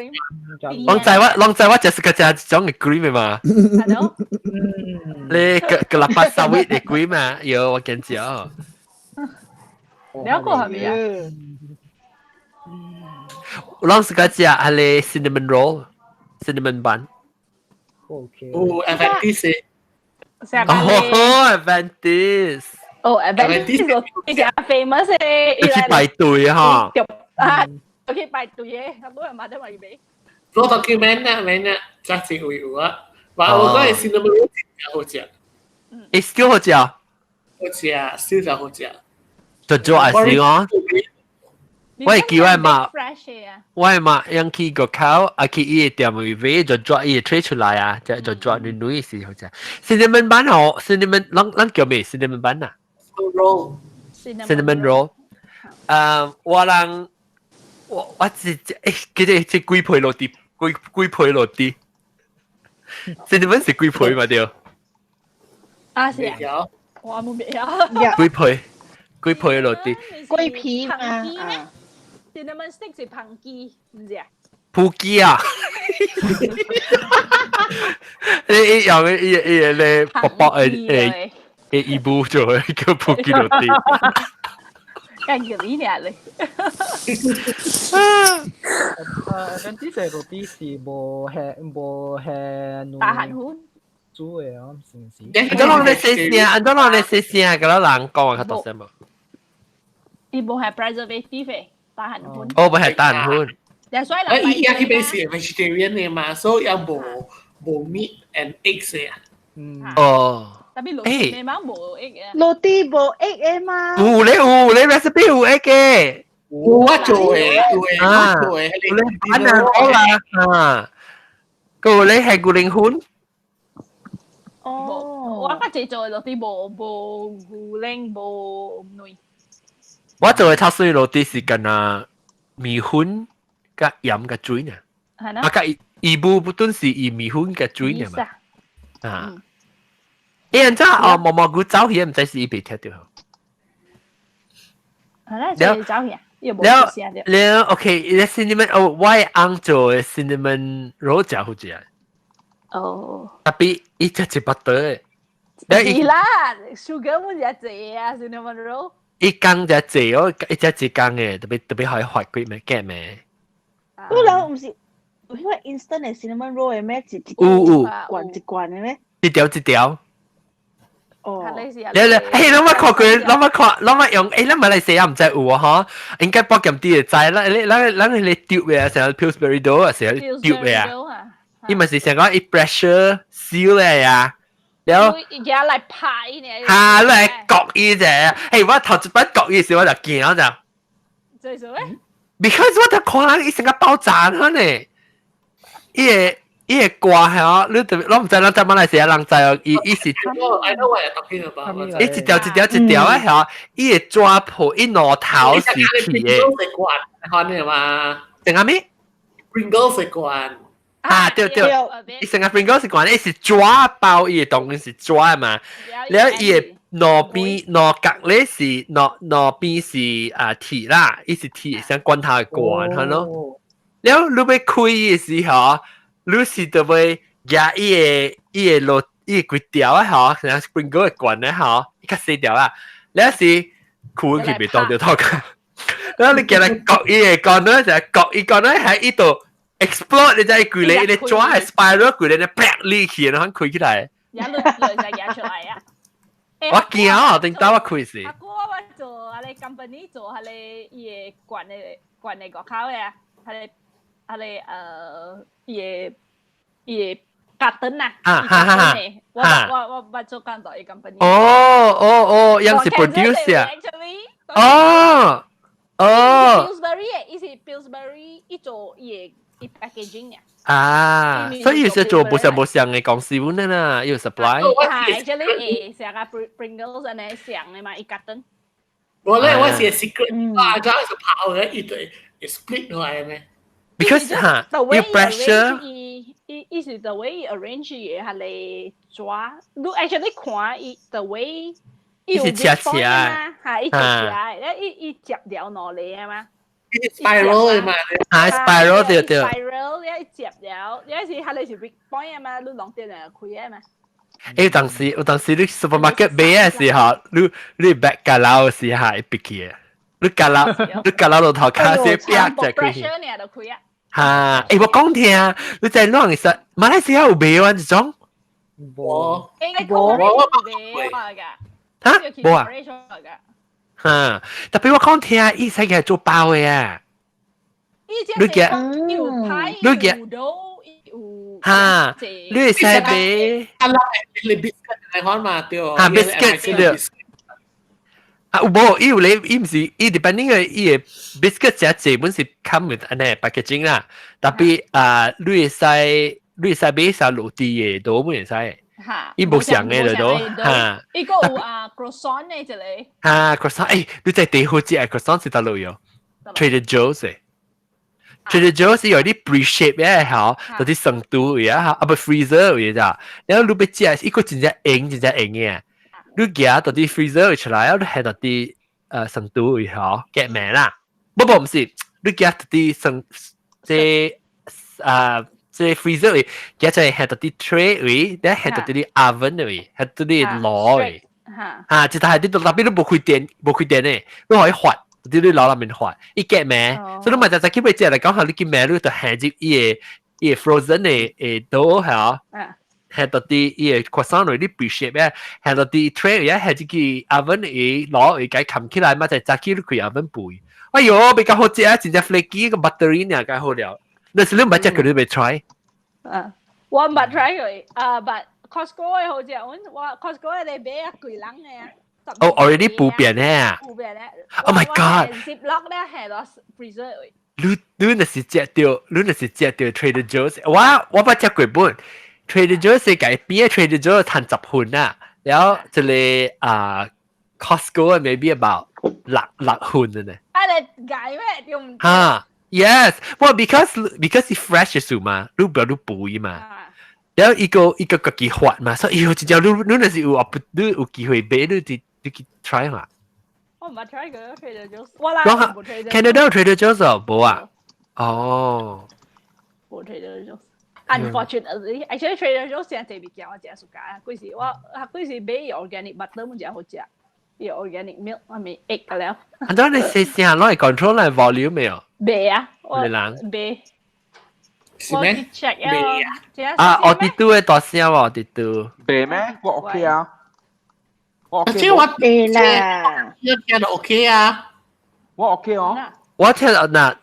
攏知我，攏知我就是個食這種的 cream 的嘛。你個個喇叭沙威的 cream 啊？有我見過。你一個係咪啊？我啷是個食係咧 cinnamon roll，cinnamon bun。 OK。哦，Adventist。哦，Adventist。哦，Adventist 個比較 famous 嘅。去排隊哈。啊，去排隊嘅，好多人買得買買。我到叫免啊免啊，真係會有啊。話我覺得 cinnamon roll 真好食。誒，still 好食。好食，still 就好食。就做還是我。我會記我嘛，我嘛用去個口，啊去伊個店位買就抓伊個吹出來啊，就就抓軟軟是好食。cinnamon bun 哦，cinnamon 啷啷叫咩？cinnamon bun 啊？roll cinnamon roll。誒，我人我我只誒，記得這幾皮落地，幾幾皮落地。cinnamon 是幾皮嘛對？啊是啊，我冇咩啊。幾皮？幾皮落地？桂皮嘛。 Cinnamon stick 是彭雞，唔知啊？普雞啊！你你用伊伊咧薄薄的的的伊布做的叫普雞落地。梗叫你俩咧。誒，這隻落地是無係無係大韓粉煮的啊，是唔是？安怎人咧洗聲？安怎人咧洗聲？甲咱人講啊，較大聲無？伊無係 preservative 的。大韓粉。哦，無係大韓粉。但所以人伊伊彼是 vegetarian 的嘛，所以也無無 meat and eggs 的。嗯。哦。 Tapi 滷你嘛無 egg 啊？滷啲無 egg 的嘛？有咧有咧 recipe 有 egg 嘅。有我做的，有的我做的。有咧版啊，好啦啊。個咧係牛奶粉。哦。我較濟做的滷啲無無牛奶無奶。我做的炒水滷啲是干那麵粉佮鹽佮水呢。係啊，佮伊無不頓是以麵粉佮水呢嘛。啊。欸，按怎哦，毛毛菇走去，毋知是伊袂聽著。係啦，就走去。了了，OK，你 cinnamon 哦，我翁做的 cinnamon roll 誠好食。哦。 Tapi 伊食一百多的。是啦，sugar 冇食濟啊，cinnamon roll。一工食濟哦，伊食一工的，特別特別可以發幾咩夾咩。不過毋是有彼個 instant 的 cinnamon roll 的咩？一一有有罐一罐的咩？一條一條。哦，你你，欸，咱捌看過，咱捌看，咱捌用，欸，咱馬來西亞毋知有啊，嗬？應該福建啲會知啦。你咱咱彼個丟的啊，成 Pillsbury dough 啊，成丟的啊。伊嘛是成講伊 pressure seal 的啊，了。而家來拍呢？哈，你來割伊者，嘿，我頭一擺割伊時，我就驚就。做啥咩？Because 我就看人伊成個爆炸呢，伊個。伊個歌嚇，你特別，我毋知咱在馬來西亞人知哦，伊伊是， I know what you're talking about。伊一條一條一條啊嚇，伊個紙皮，伊兩頭是鐵的。罐，看你嘛？定阿咩？Pringles 的罐。啊對對，伊成個 Pringles 罐，伊是紙包伊個當然是紙嘛，了伊個兩邊兩角咧是兩兩邊是啊鐵啦，伊是鐵像罐頭的罐，係咯。了你欲開伊的時候，你是著欲舉伊個伊個落伊個規條啊吼，像 Pringles 的罐咧吼，伊較細條啊，了是開去袂當著頭殼，然後你舉來割伊個罐咧，就割伊罐咧喺伊度 explode，你知伊規個伊個紙係 spiral 規個咧啪裂去，然後開起來。一落落就舉出來啊！我驚啊！頂到我開時。阿哥我做阿你 company 做阿你伊個罐的罐的外口的啊，阿你阿你伊個伊個 carton 啊，啊哈哈哈，我我我捌做工到伊 company。哦哦哦，樣是 producer 啊。哦哦。 Pillsbury 的，伊是 Pillsbury，伊做伊個伊 packaging 啊。啊，所以是做無相無相的公司本啦，有 supply。係，這裡會成個 Pringles 按呢上的嘛，伊 carton。我咧我是 secret，啊，這樣是跑嘅一堆 split 落來咩？Because 哈，有 pressure。伊伊伊是 the way arrange 嘅係嚟抓，你 actually 看伊 the way。伊是斜斜啊，係伊斜斜，伊伊接了落嚟啊嘛。 spiral 嘛，啊 spiral 對對。 spiral 你接了，你是係你是 weak point 啊嘛，你兩點就開啊嘛。欸，當時有當時你 supermarket 買的時候，你你 bag 架老時候會逼起的。你夾啦，你夾啦路頭卡先啪就開。 pressure 呢就開啊。嚇！誒我講聽，你在啷其實馬來西亞有賣啊這種？無，無，我冇㗎。嚇？無啊？嚇！特別我講聽，伊使個做包的啊。你嘅有派，你嘅有嚇，你會使買。啊啦，你 biscuit 嚟看嘛，對。嚇，biscuit 是的。啊，有無？伊有咧，伊毋是，伊 depending 個伊個 biscuit 食濟本是 come with 按呢 packaging 啦。特別啊，你會使買啥落地的都會使。嚇，伊無相的就都嚇。伊個有啊 croissant 呢一個。嚇，croissant，誒，你在地好食 croissant 是佗落喲？Trader Joe's 的。Trader Joe's 有啲 pre-shape 嘅嚇，就啲生肚嘅嚇，啊不 freezer 嘅咋。然後你欲食，伊個真正硬，真正硬嘅。你夾到啲 freezer 出來，你係到啲生肚嘅嚇，夾面啦。不不，毋是，你夾到啲生這啊這 freezer 位，夾出來係到啲 tray 位，你係到啲 oven 位，係到啲爐位。嚇，就係啲特別你無開電，無開電嘅，你可以發。啲你爐內面發，伊夾咩？所以你咪就就去買食嚟講下，你去買你就下入伊個 frozen 的的 dough 嚇。係到啲伊個 croissant 落你 pre-shape 嘅，係到啲 tray 嘅，係這個 oven 嘅攞會解冚起來嘛，就早起你開 oven 肥。哎喲，比較好食啊，真正 flaky 個 buttery 呢，較好了。那是你毋捌食過，你欲 try？啊，我毋捌 try 過，啊，but Costco 的好食，阮我 Costco 的你買啊幾人的啊。哦，already 普遍咧。普遍咧。 Oh my god！ Ziploc 咧係攞 freezer 你你若是食著，你若是食著 Trader Joe's，我我捌食過本 Trader Joe's 世界邊 Trader Joe's 趁10分啊，然後這個啊 Costco maybe about 六六分的呢。啊，你解咩？對毋？哈，yes，我 because 是 fresh 的嘛，你不要你補嘛。然後一個一個家己發嘛，所以真正你你若是有你有機會買，你就你去 try 嘛。我毋捌 try 過 Trader Joe's，我啦講 Canada Trader Joe's 無啊？哦，無 Trader Joe's。Unfortunately, actually Trader Joe's 真濟物件我誠 suka，幾時我啊幾時買 organic butter 嘛誠好食，伊 organic milk 我咪 egg 個了。按怎你細聲攞嚟 control 嚟 volume 沒有？袂啊，我你人袂。是咩？ check 啊！啊，我啲都會大聲喎，我啲都。袂咩？我 OK 啊。我 OK。這我對啦，一聽就 OK 啊。我 OK 哦。我聽嗱，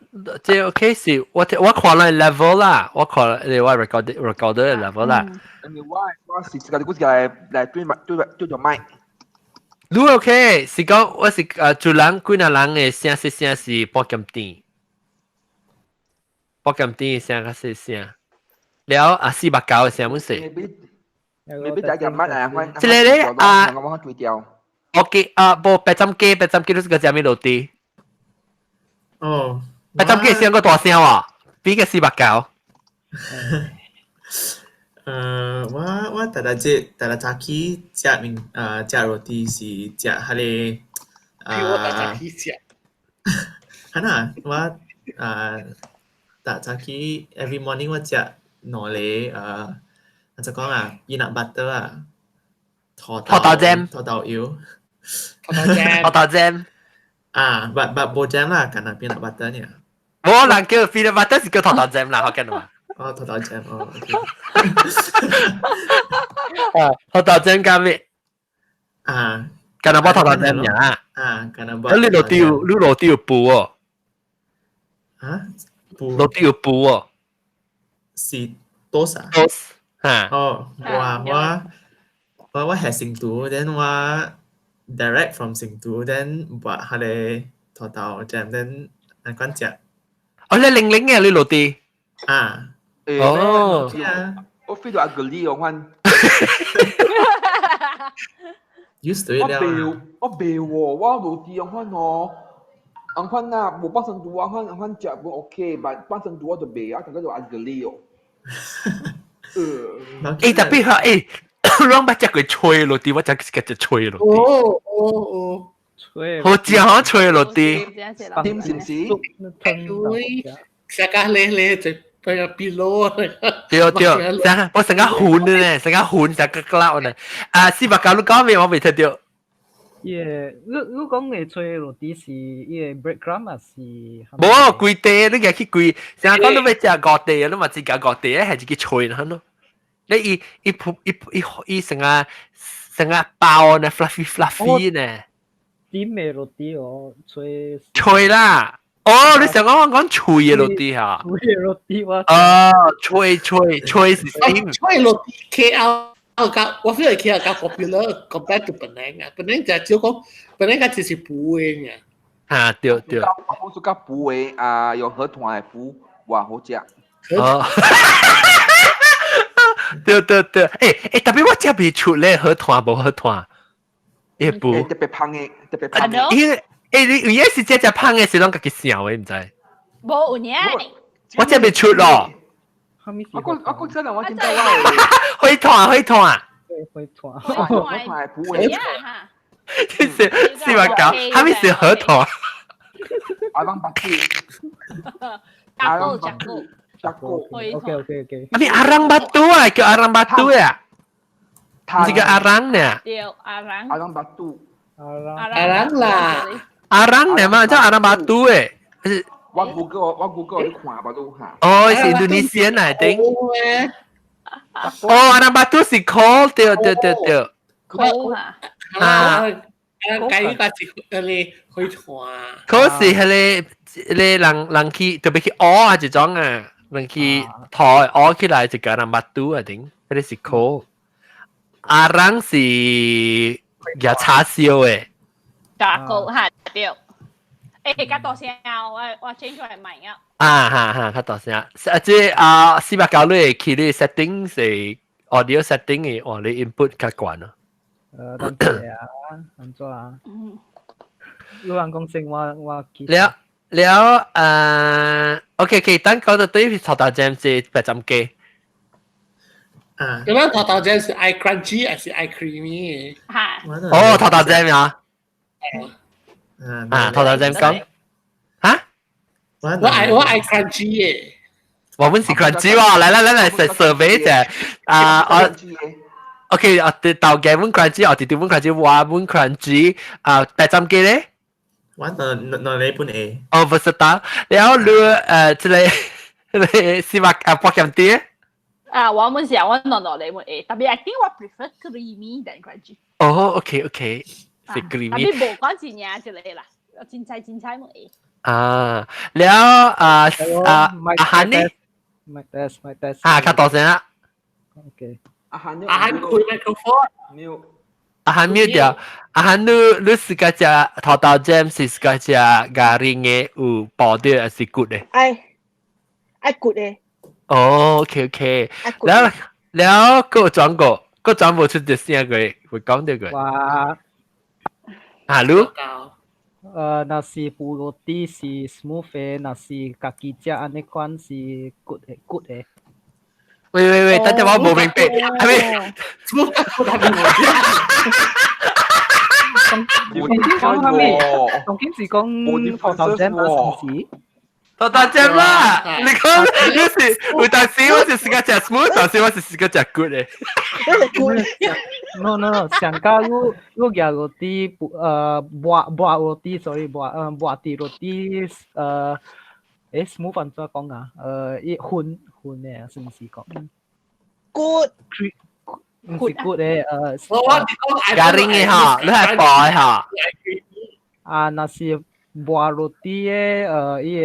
這 OK 是，我聽我看了 level 啦，我看你我 record record 的 level 啦。我我是自己我自己來來對麥對對著麥。你 OK 是講我是主人幾若人的聲細聲是半點甜，半點甜聲較細聲，了啊489的聲本細。未必第一日乜啊？這個咧啊，我對調。 OK 啊，無白針雞，白針雞你是個啥物落地？哦，白針雞聲個大聲喎，比個489。我我逐日節逐日早起食麵啊，食 roti 是食彼個啊，我逐早起食。哈呐，我啊，逐早起 every morning 我食兩個啊，按怎講啊，peanut butter 啊，塗塗豆 jam，塗豆油，塗豆 jam，塗豆 jam。啊，but but 無 jam 啦，干焦 peanut butter 爾。無人叫 peanut butter 是叫塗豆 jam 啦，福建話。哦，塗豆 jam 哦。啊，塗豆 jam 加咩？啊，干焦無塗豆 jam 爾。啊，干焦無。啊，你落地有你落地有布哦？啊，布。落地有布哦？是多少？多嚇。哦，我我我我係成都，then 我 direct from 成都，then 抹彼個塗豆 jam，then 按款食。哦，你零零嘅你落地？啊。哦。我 feel 到 ugly 我看。 Used to it 了。我袂，我袂喎，我落地我看哦。按款啊，無半成度啊，按按款食本 OK，但半成度我就袂啊，感覺就 ugly 哦。欸，特別嚇，欸，攏捌食過脆 roti，我食過隻脆 roti。哦哦哦，脆。好食嗬，脆 roti。點是唔是？食甲咧咧就比較比攞。對對，成我成個粉咧，成個粉成個膠咧。啊，489你講咩？我未聽到。伊個你講嘅脆 roti 是伊個 breadcrumb 還是？無規塊，你舉去規，成日講你欲食五塊，你嘛自家五塊，係自己脆啦咯。你伊伊鋪伊伊伊成個成個包呢，fluffy fluffy 呢。點嘅 roti 哦，脆。脆啦！哦，你想講我講脆嘅 roti 嚇？脆嘅 roti 我。哦，脆脆脆是點？脆 roti KL 較我 feel 係 KL 較 popular compared to Penang 啊，Penang 就少講，Penang 較只是薄嘅。啊，對對。我是較薄的啊，用河豚的薄，哇，好食。哦。對對對，欸，特別我食袂出咧，河豚無河豚，會薄。特別芳的，特別芳的。因為欸，你有影是這隻芳的是攏家己想的，毋知？無有影。我食袂出咯。我講真係我見到我。火炭火炭。火炭。火炭係薄的。這是四百九，啥物是河豚？ Arang batu。 Charcoal charcoal。 Charcoal。 OK。啊，你 arang batu 啊，叫 arang batu 啊？這個 arang 呢？對，arang。 Arang batu。 Arang 啦。 Arang 呢嘛，叫 arang batu 誒。我 Google 你看吧都嚇。哦，是印度尼西亞來的。哦，arang batu 是 coal，對對對對。 Coal 啊。啊。計個是迄個火炭。可是彼個人人去特別去挖啊這種啊，人去掏挖起來就叫 arang batu 啊頂，彼個是 coal。Arang 是舉柴燒的。 Charcoal 嚇對。欸，較大聲，我 change 來麥啊。啊哈哈，較大聲。啊，這啊490你去你 setting 是 audio setting 的，哇，你 input 較懸啊。等下啊，按怎啊？有人講先，我記。了了，OK，等講到對塗豆漿是白斬雞。啊。咁樣塗豆漿是愛 crunchy 還是愛 creamy？嚇。哦，塗豆漿啊。啊，塗豆漿講。嚇？我愛 crunchy 嘅。我們是 crunchy 喎，來來來來，食 survey 者。啊，我。OK，啊，豆嘅阮 crunchy，哦，弟弟阮 crunchy，我阮 crunchy，啊，白斬雞咧？我兩兩禮本會。哦，不是打，然後你這個這個四百啊八點啲。啊，我們是我兩兩禮本會，特別 I think 我 prefer creamy than crunchy。哦，OK，是 creamy。特別無講真正這個啦，凊彩凊彩會。啊，了啊啊阿韓呢？Mic test, mic test。啊，較大聲啊。 OK。阿韓阿韓開 microphone。 Mute。阿韓 mute 掉。阿韓你你自家食塗豆漿是自家食 garing 的有薄的還是骨的？愛愛骨的。哦，OK。了了，閣有轉過，閣轉無出隻聲過，會講到過。哇！啊，你？若是薄 roti 是 smooth 的，若是家己食按呢款是骨的骨的。喂喂喂，等陣我無明白，係咪？ Smooth 講講啥物？當今是講塗豆漿啊，是唔是？塗豆漿啦！你講你是有當時我是自家食 smooth，當時我是自家食骨的。 No no no，上加你你夾 roti 薄薄 roti，sorry 薄薄啲 roti smooth 按怎講啊？伊粉粉的，是毋是講骨毋是骨的我講 Garing 的吼，你係薄的吼。啊，若是薄 roti 的伊個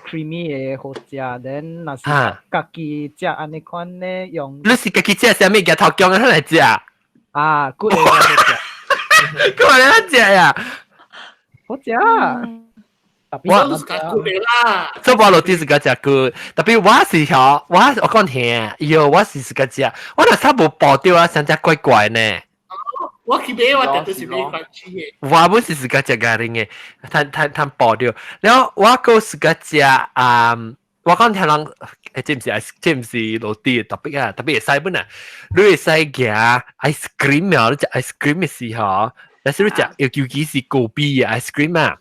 creamy 的好食，then 若是家己食按呢款咧用。你是家己食啥物？夾頭薑來食？啊，骨的好食。骨來食呀？好食。我是較骨的啦。做薄 roti 是家食骨，特別我是吼，我講聽，喲，我是自家食，我若差無薄掉啊，成隻怪怪呢。我去買我特別是買 crunchy 的。我本是自家食 garing 的，趁趁趁薄掉。然後我閣自家食啊，我講聽人，欸，這毋是這毋是 roti 的特別啊，特別會使本啊，你會使夾 ice cream 啊，你食 ice cream 的時候，但是你食，尤其是果味的 ice cream 啊。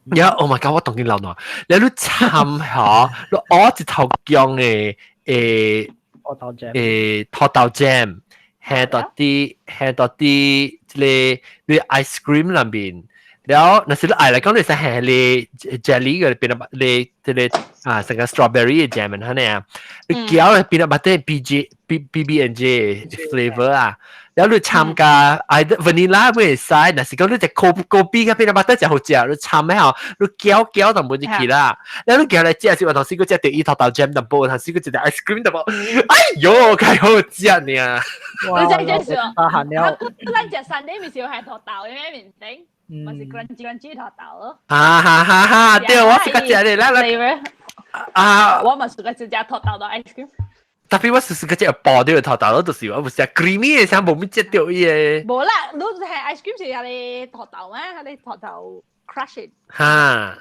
然後 oh my god，我當見流汗，你你摻吼，你挖一頭薑的塗豆漿，塗豆漿，下到啲下到啲這個你 ice cream 裏面，然後若是你愛來講，你是下你 jelly 嘅 peanut 你這個啊成個 strawberry 嘅 jam 係呢啊，你攪 peanut butter B J B B B and J flavor 啊。然後你參加 either vanilla 會使，若是講你隻咖咖啡甲 peanut butter 就好食，你參咩吼，你攪攪就冇入去啦。然後你攪來食時，有頭先佢食到伊頭頭 jam 淡薄，頭先佢食到 ice cream 淡薄，哎喲，較好食呢。你知這是大漢了。咱食 sundae 咪是有係土豆嘅咩面頂，咪是 crunchy crunchy 土豆咯。哈哈哈哈！對，我是個食的，來來啊，我嘛是個食土豆的 ice cream。特別我是是個食薄啲嘅土豆咯，就是我唔食 creamy 嘅，啥無咪食到伊個。無啦，你係 ice cream 是係你土豆咩？係你土豆 crush it。哈。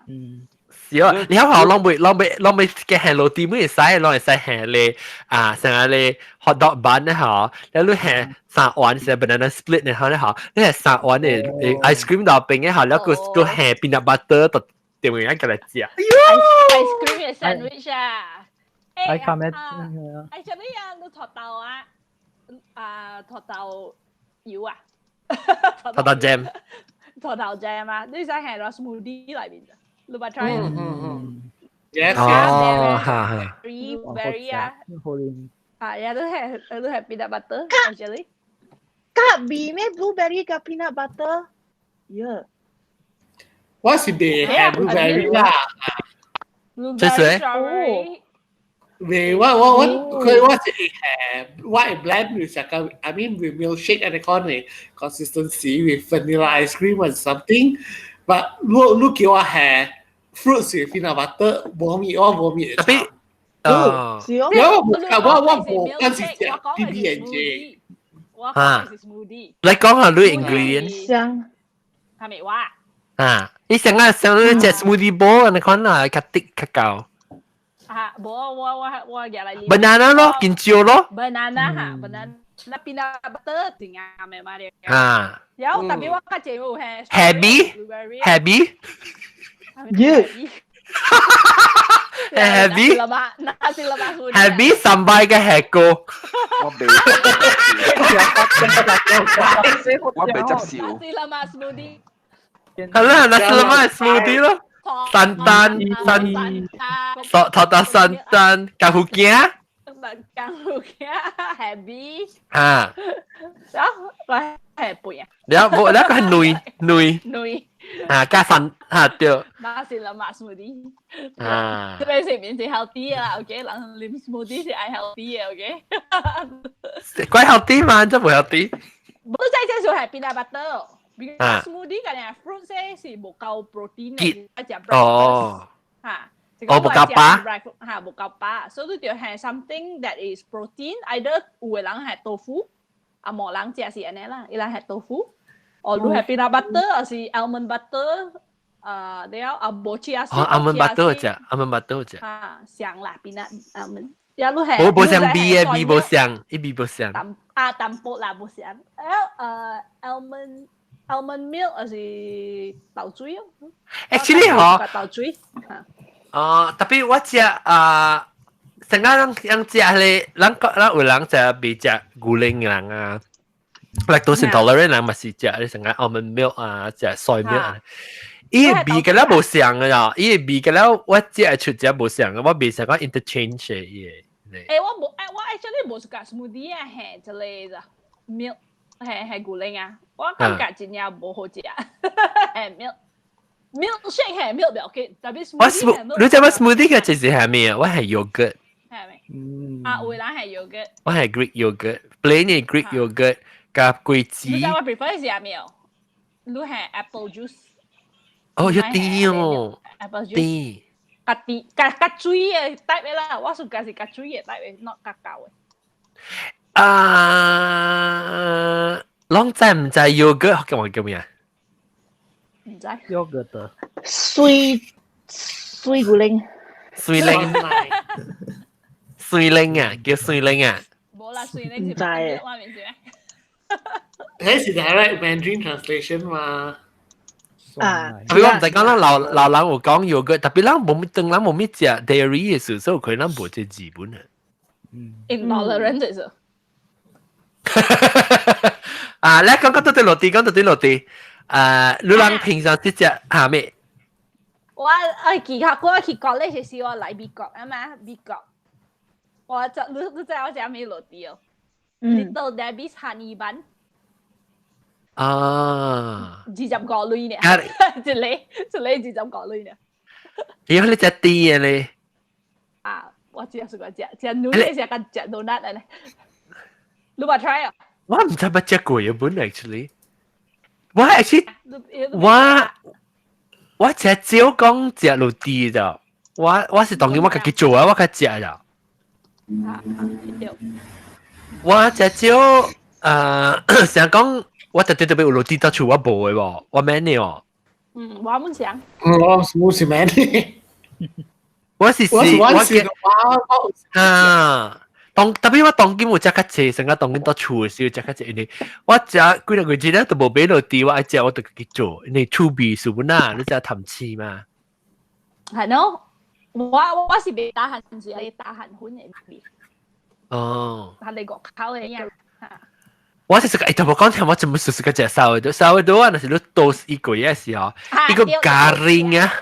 嗯。是啊，你睇下攏袂攏袂攏袂嘅下落地會使，攏會使下咧啊，成個咧 hot dog bun 咧嗬，你你下三碗是 banana split 咧嗬咧嗬，你係三碗嘅 ice cream 豆冰嘅嗬，你個個下 peanut butter 就點樣嘅嚟食？ ice cream 嘅 sandwich 啊！愛看咩？ Actually 啊，你土豆啊，啊土豆油啊，土豆 jam，土豆 jam 啊，你使係落 smoothie 裏面嘅。你捌 try 嗯嗯嗯，yes。哦，哈哈，berry 啊，啊，也都係都係 peanut butter actually。加味咩 blueberry 加 peanut butter？Yeah。我是袂係 blueberry 啦。這是未，我我我佢我是係我係 blend with 個 I mean with milkshake and the consistency with vanilla ice cream or something。But 你你叫我係 fruits with peanut butter，無味我無味。特別哦，是哦。我我我無嗰時食 B B and J。我講是 smoothie。你講下你 ingredient。香。係咪話？啊，你成日上你隻 smoothie bowl，你看啦，較滴較夠。啊，無我我我入來。 banana 咯，香蕉咯。 banana 哈，banana peanut butter 真啱嘅嘛咧。啊。有特別我較濟有係。 Happy happy。 Yeah。 Happy。 Nasi lemak Happy 三擺嘅下個。我未。我未接受。 Nasi lemak smoothie。係啦，nasi lemak smoothie 咯。山丹山，頭頭頭山丹，加福鏡。加福鏡 happy。啊。然後我係背啊。然後冇，那個係女女。女。啊，加山啊對。 Nasi lemak smoothie。啊。這邊是變成 healthy 啦，OK？人啉 smoothie 是愛 healthy 嘅，OK？怪 healthy 嘛，真冇 healthy。冇真真就係 peanut butter。啊，smoothie 嘅咧，fruit 咧是無夠 protein 嘅，食 breakfast 嚇，哦，無夠飽，嚇，無夠飽，所以你就係 something that is protein，either 有嘅人係豆腐，啊無人食是按呢啦，伊人係豆腐，哦，你係 peanut butter，還是 almond butter，啊，了啊無 chia 哦，almond butter 食，almond butter 食，啊，上啦，peanut almond，呀，你係無無像味嘅，味無像，伊味無像，淡啊淡薄啦，無像，almond。Almond milk 還是豆水哦？Actually 嗬，豆水。哦，特別我食啊，成日人人食咧，人人有人食未食牛奶嘅人啊，lactose intolerant 人嘛是食咧成日 almond milk 啊，食 soy milk 啊。伊個味個了無像嘅啦，伊個味個了我食出食無像，我未想講 interchange 嘅伊個。誒，我無誒，我 actually 無是食 smoothie 啊，係一個 milk。係係牛奶啊！我感覺真正無好食，係 milk milkshake 係 milk 不要緊，特別 smoothie。你知唔知 smoothie 嘅就是係咩啊？我係 yogurt。係咪？嗯。啊，有人係 yogurt。我係 Greek yogurt，plain 嘅 Greek yogurt 加果汁。你知我 prefer 是咩？你係 apple juice。哦，有甜哦。 apple juice。甜。較甜，較較水嘅 type 啦，我屬較是較水嘅 type，not 較厚嘅。啊，攏知唔知 yogurt 叫我叫咩啊？唔知。 yogurt。水水牛奶。水奶。水奶啊，叫水奶啊。無啦，水奶是唔知我面是咩？迄是 direct Mandarin translation 嘛？啊，特別我唔使講啦，老老人有講 yogurt，特別咱無咩，當咱無咩食 dairy 嘅時候，所以佢咱無這字本啊。 Intolerant 就是。啊，來講講到啲落地，講到啲落地。啊，你人平常食蝦米？我愛記下，我去國咧時我來美國啊嘛，美國。我就你知我食咩落地哦？Little Debbie's Honey Bun。啊！ 25鐳呢？一個一個25鐳呢？咦，你食甜嘅咧？啊，我只係食食牛奶食個食 donut 咧。你捌 try 啊？我毋知捌食過嘅本 actually。我 actually 我食少講食落地咋，我是當然我家己做啊，我較食咋。啊，對。我食少成日講我特別特別有落地到厝我無嘅喎，我免你哦。嗯，我毋想。我我是免你。我是我是我是我啊。當特別我當今有食較濟，成個當今到厝嘅時候食較濟，因為我食幾兩個月咧都無買落地，我愛食我就家己做，因為厝味是本啊，你食談刺嘛。係喏，我是袂打寒是係打寒粉的味。哦。係你個口的呀。我是個，欸，我講聽我怎麼試試個食 sourdough，sourdough 啊，若是你 toast 一個月時候，一個 garing 啊。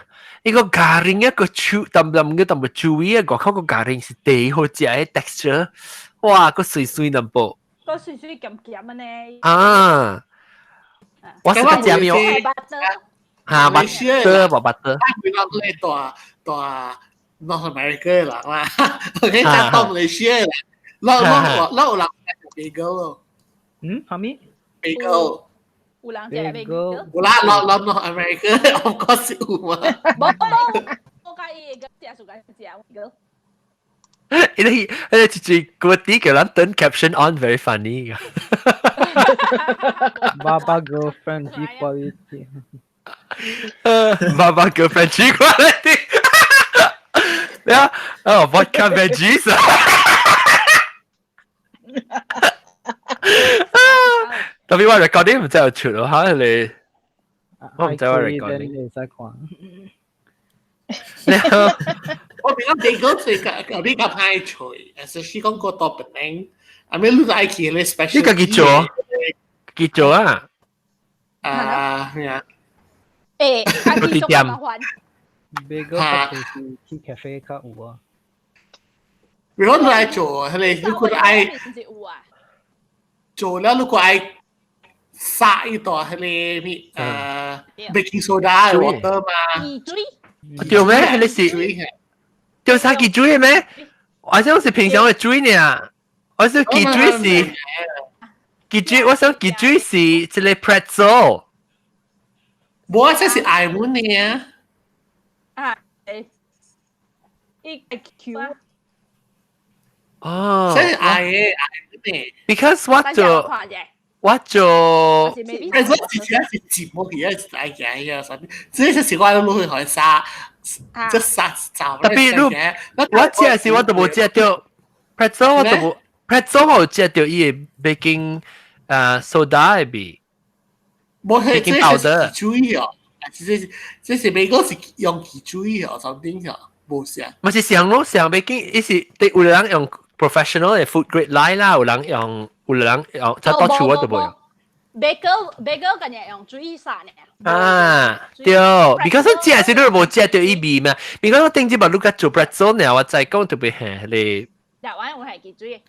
一個 garing 一個 chew，淡淡個淡薄 chewy 啊，外口個 garing 是第好食的 texture，哇，個水水淡薄。個水水鹹鹹的呢。啊，我是個食麵。嚇，butter 無 butter。佢講你大大 North America 的人啦，OK，但到馬來西亞人，老老老有人食 bagel 咯。嗯，啥物？bagel。有人食 bagel。有啦，老老 North America，of course 有嘛。無無，我介意個食暑假食 bagel。因為因為一個啲叫人等 caption on very funny。爸爸 girlfriend G quality。爸爸 girlfriend G quality。咩啊？哦，vodka veggies。特別我 recording 毋知有出咯嚇你，我毋知我 recording。你使看。我比較 bagel 最個有啲較歹脆，especially 講個到檳城，I mean 你愛去咧 special。你家己做？己做啊？啊，咩啊？欸，家己做較麻煩。 bagel 是去 cafe 較有啊。如果你愛做，係你如果愛做了，如果愛撒一朵係你咩baking soda water 嘛？對咩？你是對啥雞水咩？我想是平常的水呢。我想雞水是雞水，我想雞水是這個 pretzel。無，這是愛滿呢。啊，一個 Q。哦。這是愛的愛的。 Because 我做我做， pretzel 是只是節目而家愛嘅呀，啥物？這是我攏會去殺，這殺走。特別你我食時我都無食到 pretzel，我都無 pretzel 我有食到伊个 baking soda 的味。無係 baking powder。水哦，這這是美國是用汽水哦，something 哦，無啥。毋是上咯，上 baking，伊是對有人用 professional 的 food grade 來啦，有人用有人用，就到厝我都無用。 bagel bagel 今日用水撒呢。啊，對，because 食時你無食到伊味嘛。because 我頂一擺你甲做 pretzel 呢，我再講特別係你。台灣有係汽水。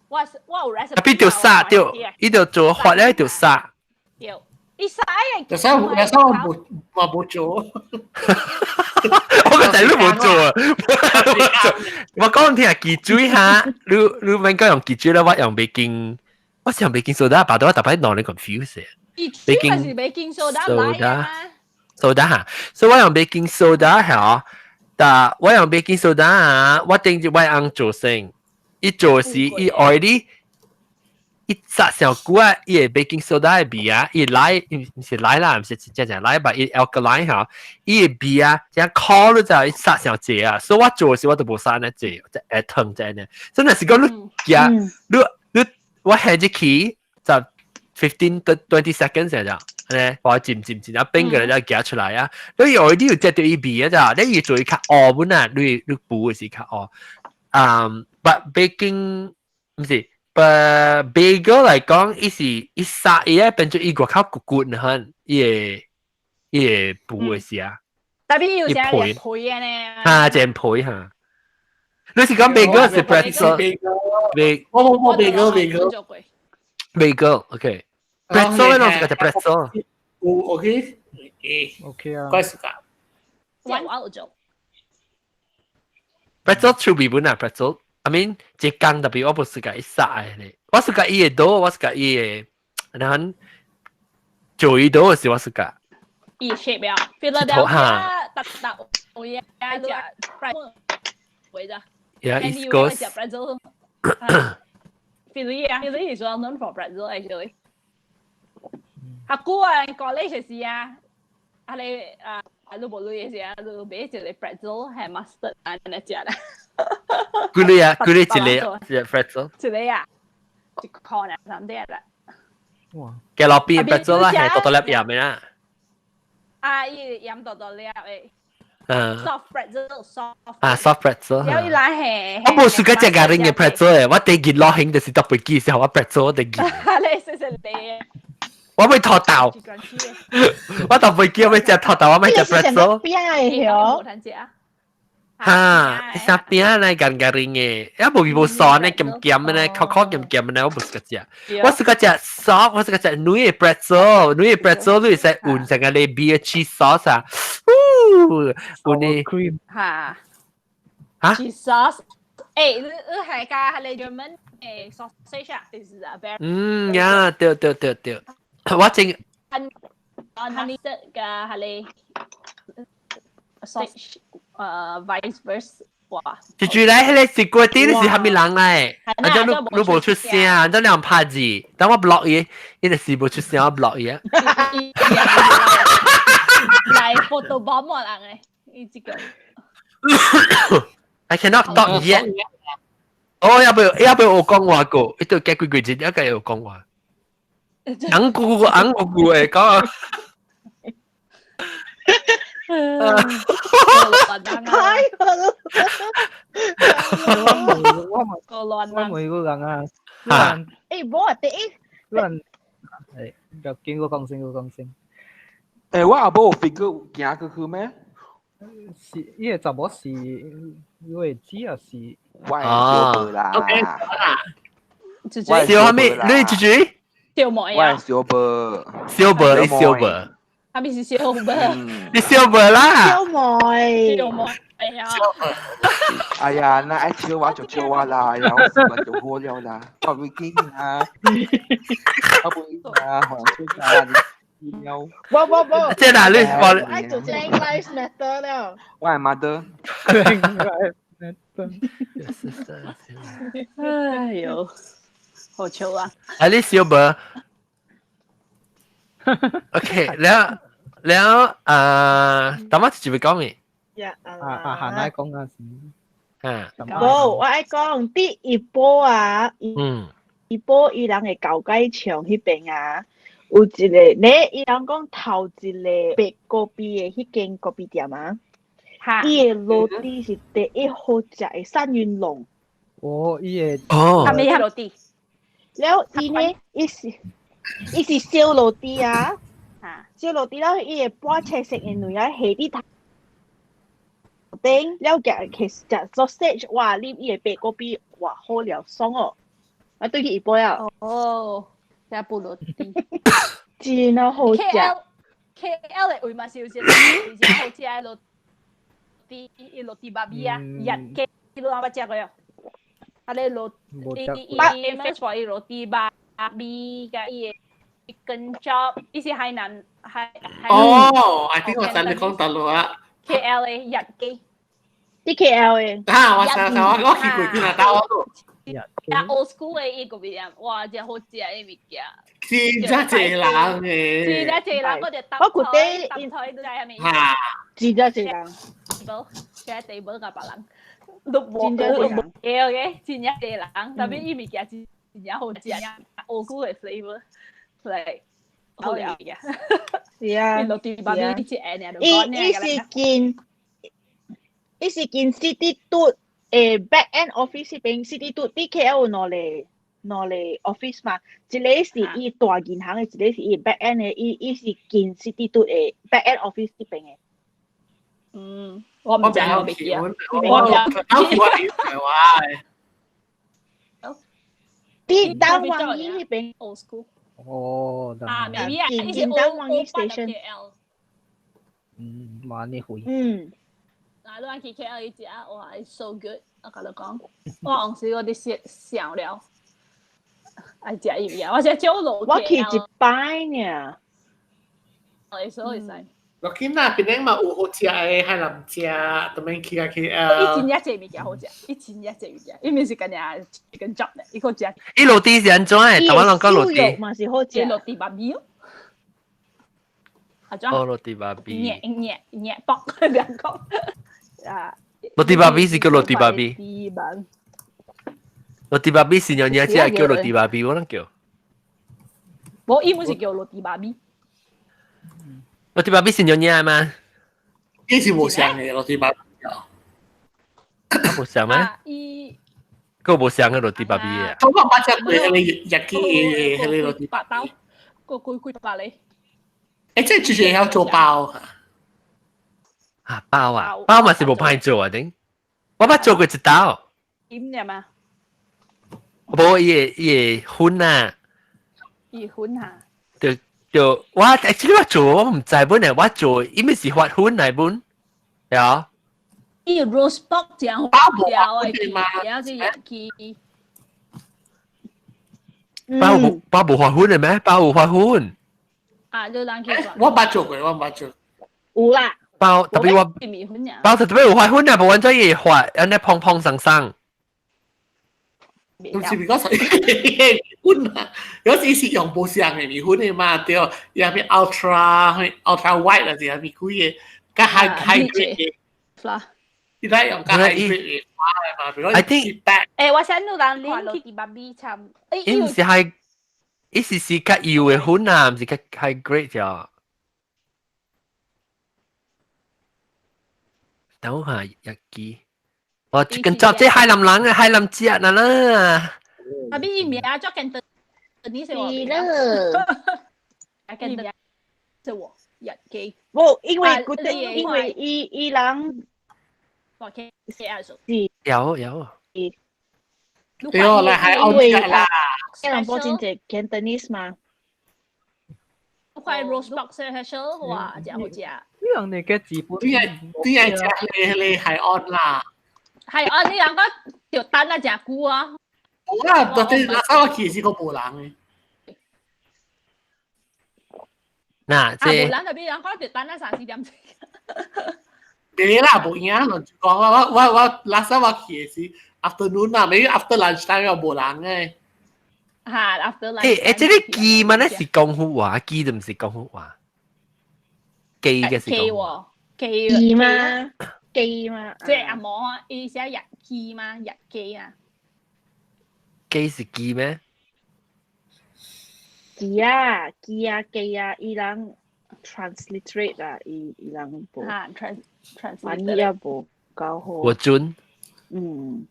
我我有 recipe。特別就撒對，伊就做發了就撒。對，伊撒嘅。有時有時我無我無做。我個仔都無做啊！我講聽汽水哈，你你免講用汽水啦，我用 baking，我是用 baking soda，把到我特別弄你 confuse。 baking 是 baking soda 來啊。 soda 哈，所以我用 baking soda 嚇，但我用 baking soda 啊，我頂住我翁做先，伊做時伊 already 伊紮上久啊，伊個 baking soda 的味啊，伊來毋是來啦，毋是真正來吧，伊 alkaline 嚇，伊個味啊，這樣烤了就伊殺上濟啊，所以我做時我都無殺呢濟，就會疼這呢。真係是講你夾你你我下入去就 15 to 20 seconds 就，咧我漸漸漸啊冰個就夾出來啊，你有啲要食到伊味啊咋，你越做較烏本啊，你你補的是較烏，嗯，but baking 毋是。bagel 嚟講，伊是伊殺伊咧變做伊外口骨骨呢，伊會伊會補嘅時啊。特別有時係配嘅呢。啊，正配嚇。你是講 bagel 是 pretzel？我我我 bagel bagel。 bagel，OK。pretzel 咧，攏是個 pretzel。有 OK，誒，OK 啊。怪時間。我有做。 pretzel 趣味本啊，pretzel。I mean，這工特別我不是個伊殺嘅咧，我是個伊嘅多，我是個伊嘅，然後做伊多是我是個。伊 shape 啊，Philadelphia 特特有嘢食 pretzel 會咋。 Yeah, East Coast. Pretzel. Philly 啊，Philly is well known for pretzel actually. 阿姑啊，college 時啊，啊你啊，你無鐳嘅時啊，你買一個 pretzel 係 mustard 啊，你食啦。幾鐳啊？幾鐳一個一個 pretzel？一個啊，一塊啊，三點啦。哇！嘅落邊 pretzel 啦，係多多粒鹽嘅啦。啊，伊鹽多多粒嘅。嗯。 Soft pretzel, soft。啊，soft pretzel。有伊拉係。我冇試過食咖喱嘅 pretzel 嘅，我第二落興就是特別記時候，我 pretzel 我第二。你食食你。我會脫豆。我特別記我食脫豆，我咪食 pretzel。邊嘅曉？哈，啥餅來干咖喱嘅，一無無酸咧，鹹鹹嘅咧，口口鹹鹹嘅咧，我無適合食。我適合食 soft，我適合食軟嘅 pretzel，軟嘅 pretzel 你會使換成個你 beer cheese sauce 啊，嗚，換啲 cream 嚇嚇 cheese sauce，誒，你你係加係你 German 誒 sausage 啊，是啊，嗯呀，對對對對，我正 honey 加係你 sausage。vice versa 哇！就住咧，迄個食過啲，你是蝦米人來？啊，就你你無出聲，啊，就兩拍字，等我 block 伊，伊就是無出聲，我 block 伊啊。來 photo bomb 我人誒，伊這個。 I cannot talk yet。哦，要不要不我講話過？伊都幾幾幾節，一個有講話。昂咕咕昂咕咕誒，講。太我我每個人啊，誒，冇啊，第一，人誒，就見過講先，過講先。誒，我阿母有 figure 行過去咩？是，伊個查某是，伊會知啊是。我係小寶啦。小咩？你住住？小妹我係小寶。小寶，你小寶。係咪是小寶？你小寶啦。小妹。小妹。哎呀！哎呀，那愛笑我就笑我啦，哎呀，我習慣就好了啦，我會驚啊，我會啊，紅出啊，你我我我，即係嗱，你我愛做 Black Lives Matter 了。我係 mother。哎呦，好笑啊！啊，你小寶。OK，แล้วแล้ว啊，等我直接講嘅。啊啊啊！下奶講啊，啊，無，我愛講佇一波啊，一波伊人的舊街場彼邊啊，有一個，你伊人講頭一個白咖啡的彼間咖啡店啊，伊的滷豬是第一好食的三雲龍。哦，伊的哦，啥物滷豬？了伊呢，伊是伊是燒滷豬啊，燒滷豬了伊會半切色的卵啊，下佇頭。頂了夾其實食 sausage，哇！啉伊的白咖啡，哇，好了爽哦！啊，對去一杯啊！哦，食布魯迪，真啊好食。 KL 的位嘛是有一個有好食的滷豬，伊滷豬肉米啊，日雞你攏捌食過哦？啊，咧滷伊伊伊 famous for 伊滷豬肉米佮伊的 chicken chop，伊是海南海海。哦，I think 我知你講大陸啊。 KL 的日雞。啲 KL 的。啊，我知知，我我去過幾若搭我都。啊，old school 的伊個店，哇，真好食的物件。真正濟人的。真正濟人，我就搭我覺得搭台都在下面。嚇！真正濟人。無，現在 table 甲別人。都無，會嘅，真正濟人，特別伊物件真正好食，old school 的 flavor，嚟好食嘅。是啊。伊伊是近，伊是近 City 嘟誒 back end office 彼邊，City 嘟啲 KL 有兩個兩個 office 嘛，一個是伊大銀行的，一個是伊 back end 的，伊伊是近 City 都的 back end office 這邊的。嗯，我毋知，我袂記啊。我我我台灣。啲單王伊彼邊 old school。哦，啊，maybe 啊，近伊是近單王伊 old part of station。 KL。嗯，蠻你會。嗯。嗱，你去 KL 伊食，哇，it's so good！我共你講，我往時我佇想想了，愛食伊物，我食少落我去一擺爾。會使會使。我見那邊嘛有好食的海南食，特別去啊去伊啊。真正濟物件好食，伊真正濟物件，伊毋是干焦 chicken chop 咧，伊閣食。伊落地是按怎的？台灣人講落地。嘛是好食。落地巴比哦。啊，哦，落地巴比。熱熱熱卜兩個啊。落地巴比是叫落地巴比。落地巴比是娘娘只叫落地巴比，我攏叫。無，伊毋是叫落地巴比。落地巴比是娘娘嗎？伊是無相的落地巴比。無相咩？伊。個無相的落地巴比啊。我捌食過彼個日記的彼個落地白包，個幾幾百咧。欸，這就是會曉做包啊，包啊，包嘛是無歹做啊，頂。我捌做過一道。點啫嘛？無，伊個伊個粉啊。伊粉啊。對對，我 actually 我做我毋知本來我做，伊毋是發粉來本，對啊。伊 roast pork 真好食的，然後是日記。包無包無發粉的咩？包有發粉。啊，你人去我捌做過，我捌做。有啦。包特別我包特別有發粉啊，無完全伊會發，按呢蓬蓬鬆鬆。唔是講麵粉啊，有時是用無相的麵粉的嘛，對，伊啥物 ultra ultra white 還是啥物鬼的，較 high high grade 的。伊來用較 high grade 的嘛，比如 I think 欸，我想你人看落地巴比參，伊毋是 high，伊是是較幼的粉啊，毋是較 high grade 啫。等下日記。哦，這個做這海南人啊，海南食啦啦。啊，比伊名做簡單，你是我。是啦。簡單，是我日記。無，因為佢哋因為伊伊人，是。有有。對哦，來海岸食啦。吉隆坡真濟 Cantonese 嘛。塊 roast pork special，哇，真好食。呢樣你嘅字本，對啊對啊，食彼個海岸啦。係啊，你兩個就等啊，誠久啊。無啦，到底那時我去是個無人的。嗱，這啊，無人特別人講就等啊三四點鐘。袂啦，無影，就講我我我我那時我去的是 afternoon 啦，maybe after lunch time 又無人的。嚇，after lunch。欸欸，這個記嘛，咧是廣府話，記就毋是廣府話。記嘅是記喎，記記嘛，記嘛，即係阿毛啊，伊寫日記嘛，日記啊。記是記咩？記啊，記啊，記啊，伊人 transliterate 啊，伊伊人無。嚇，trans translate。翻譯也無夠好。無準。嗯，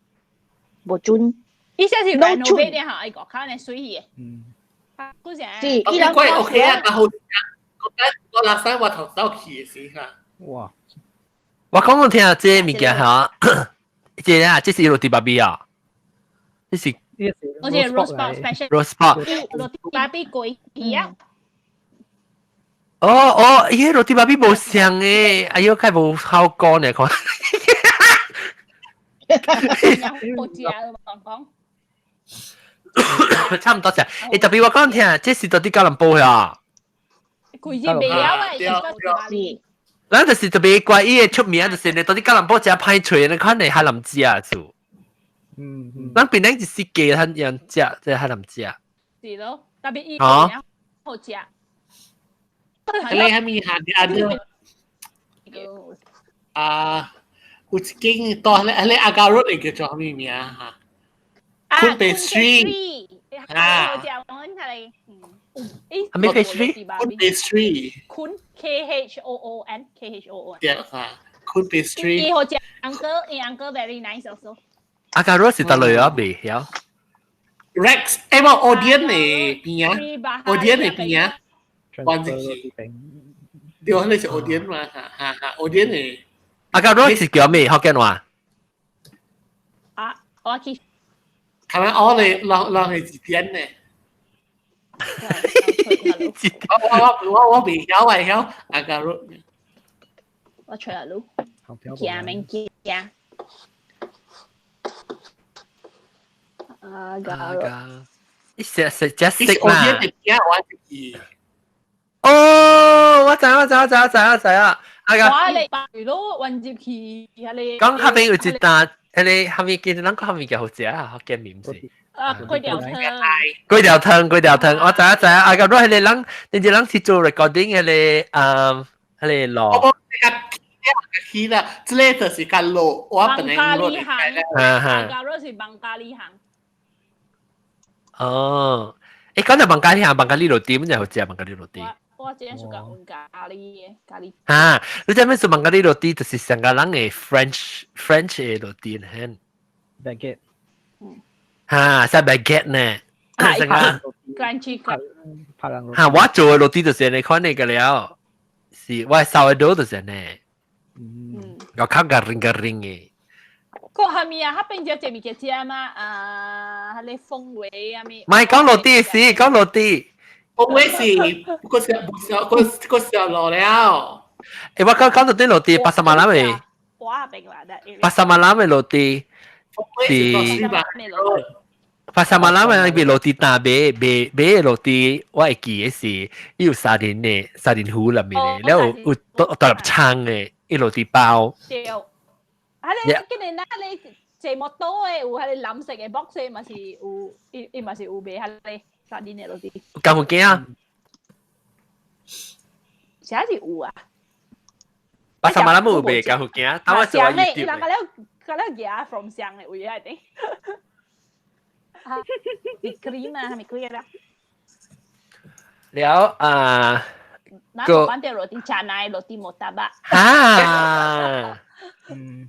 無準。伊寫是 renovate 啲嚇，伊個較呢水去。嗯。啊，古時。是，伊人怪 OK 啊，較好食。我我那時我頭走去的時嚇。哇！我講講聽下這個物件嚇，這啊，這是落地巴比啊，這是。我是 roast pork special。 roast pork。落地巴比貴啲啊。哦哦，伊個落地巴比無像誒，哎喲，較無好講呢，看。好食啊，講。差唔多食，欸，特別我講聽，這是到底吉隆坡呀？規日袂曉啊，是。咱就是特別怪伊個出名，就是呢，到底吉隆坡誠歹揣，你看你海南食做。嗯嗯。咱平常是四界很樣食，這海南食。是咯，特別伊好食。你係咪行啲啊？啊，有一間到咧，咧 Agar Road 會叫做咩名嚇？Koon Pastry 啊，係咪 pastry？ Koon Pastry。 Koon K H O O N K H O O N。對啊，Koon Pastry。伊好食，uncle，伊 uncle very nice also。 Agar Road 是佗落啊？未曉。Rex，我 Odeon 嘅邊啊，Odeon 嘅邊啊，關住去。對，那是 Odeon 嘛，哈哈哈，Odeon 嘅。啊個 Roy 是叫咩？福建話？啊，我去。可能我哋落落去字典呢。我未曉，我曉阿個 road。我出來咯，行免驚。啊個，一食食只食啦。哦，我知我知我知我知我知啊！啊個，我嚟白咯，混入去，係你。講下邊有一單，迄個下面記得咱講下面叫好食啊，福建麵是。啊，粿條湯。粿條湯，粿條湯，我知我知啊！啊個，若迄個人，你這人是做 recording 迄個，迄個路。我去啦，這個就是較路，我本來路。哈哈。孟加拉是孟加里行。哦，講到孟加里行，孟加里 roti，乜嘢好食？孟加里 roti。我今日屬講咖喱嘅咖喱。哈，你知咩是孟加里 roti？就是上個人嘅 French 嘅 roti 呢？baguette。嗯。哈，是 baguette 呢？上個。crunchy 哈，我做嘅 roti 就是你看那個了，是我 sourdough 就是呢。嗯。我較 garing garing 嘅。個係咪啊？佢變咗這物件食嘛？啊，迄個風味啊咪。唔係講 roti 是講 roti。風味是個時個個時候落了。我講講到啲 roti，pasar malam 嘅。我明啦， pasar malam 嘅 roti 是。pasar malam 嘅邊 roti 打買買買 roti，我會記得是伊有沙丁嘅沙丁糊內面嘅，然後有有大粒葱嘅，伊 roti 包。對。啊你今年那你坐摩托的有彼个藍色的 box 嘛是有，伊伊嘛是有賣彼个沙丁的 roti。敢有見啊？啥是有啊？ pasar malam 有賣敢有見？等我做我伊人個了個了夾 from 上的位啊頂。米 cream 啊，係咪 cream 啦？了啊，個反正 roti canai roti murtabak。啊，嗯。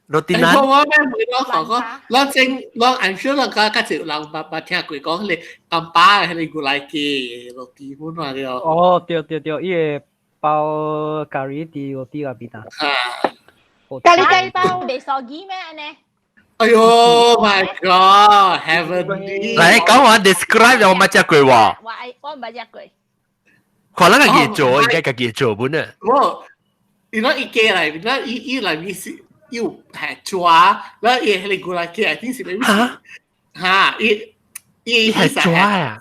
roti 我我咩每講講，咱正咱按少人家較濟人捌捌聽過講，彼個金巴彼個牛奶雞 roti 粉嘛對。哦，對對對，伊個包咖喱佇 roti 內邊啊。咖喱雞包袂 soggy 咩按呢？哎喲，My God，heavenly！來講我 describe 我捌食過喎。我愛我毋捌食過。可能家己做，應該家己做本啊。無，伊那伊雞內面，那伊伊內面是。有係抓，然後伊彼個過來雞，定是咩？哈，伊伊係抓啊！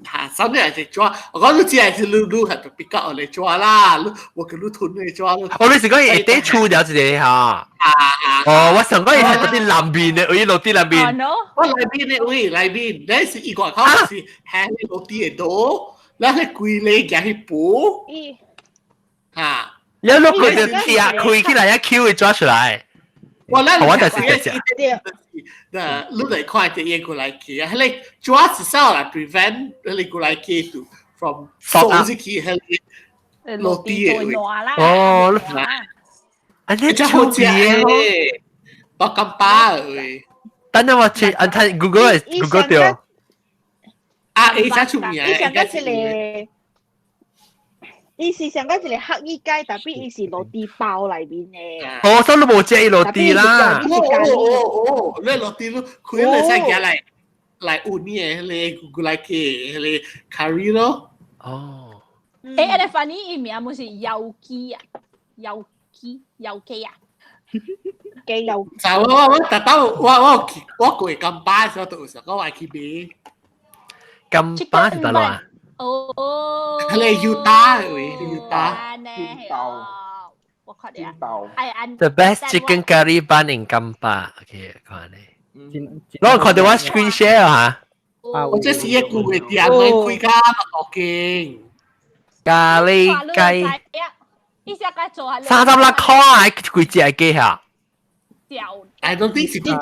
哈，啥物係抓？我講你只係是滷滷係比較嚟抓啦，我叫你吞嚟抓咯。哦，你是講伊下底出掉一個哈？啊哦，我想講伊係嗰啲南邊的，位落地南邊。我內邊的位內邊，咱是伊外口是係落地的多，咱係規個行去補。哈。你攞佢就拆開起來，一 Q 會抓出來。我咱我就是這隻。你來看這個過來去啊，彼個抓至少來 prevent 彼個過來去 to from 掃入去彼個落地的位。哦，啊，你這好食的，我咁飽的。等陣我去，啊，睇 Google Google 到。啊，伊才出名。伊上個一個。伊是上個一個黑衣雞，但伊是 roti 包內面的。哦，所以你無食伊 roti 啦。哦哦哦，你 roti 你開你使夾來來有你的彼個過來雞，彼個 curry 咯。哦。欸，按呢翻譯伊名毋是油雞啊？油雞，油雞啊？雞油。就我我特登我我去我過金巴時候，就有時候我愛去買。金巴是佗落啊？哦，彼個 UTAR 位，UTAR。煎豆，我看到。 The best chicken curry bun in Kampar。OK，看咧。我看到我 screen share 嚇。我這是一個月店，開甲六間。咖喱雞。36塊，幾隻雞嚇？ I don't think 是幾隻，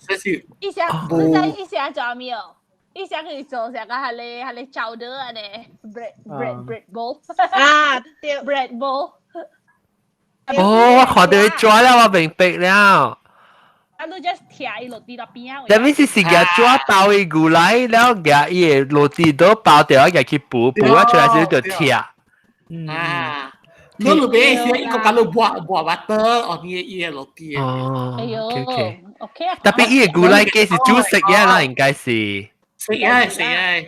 這是。伊寫，伊寫做咩？伊寫佢做成個係你係你做的啊呢？bread bread bread bowl 啊，對 bread bowl。哦，我看到伊抓了，我明白了。啊，你 just 拆伊落地到邊啊。但係是夾紙包伊牛奶，了夾伊个落地都包掉，夾去補補啊出來時就拆。啊，你路邊是一個講到抹抹 butter，哦，你伊個落地。哦，哎呦，OK ，OK 啊。特別伊个牛奶雞是煮食嘅啦，應該是。食啊食啊。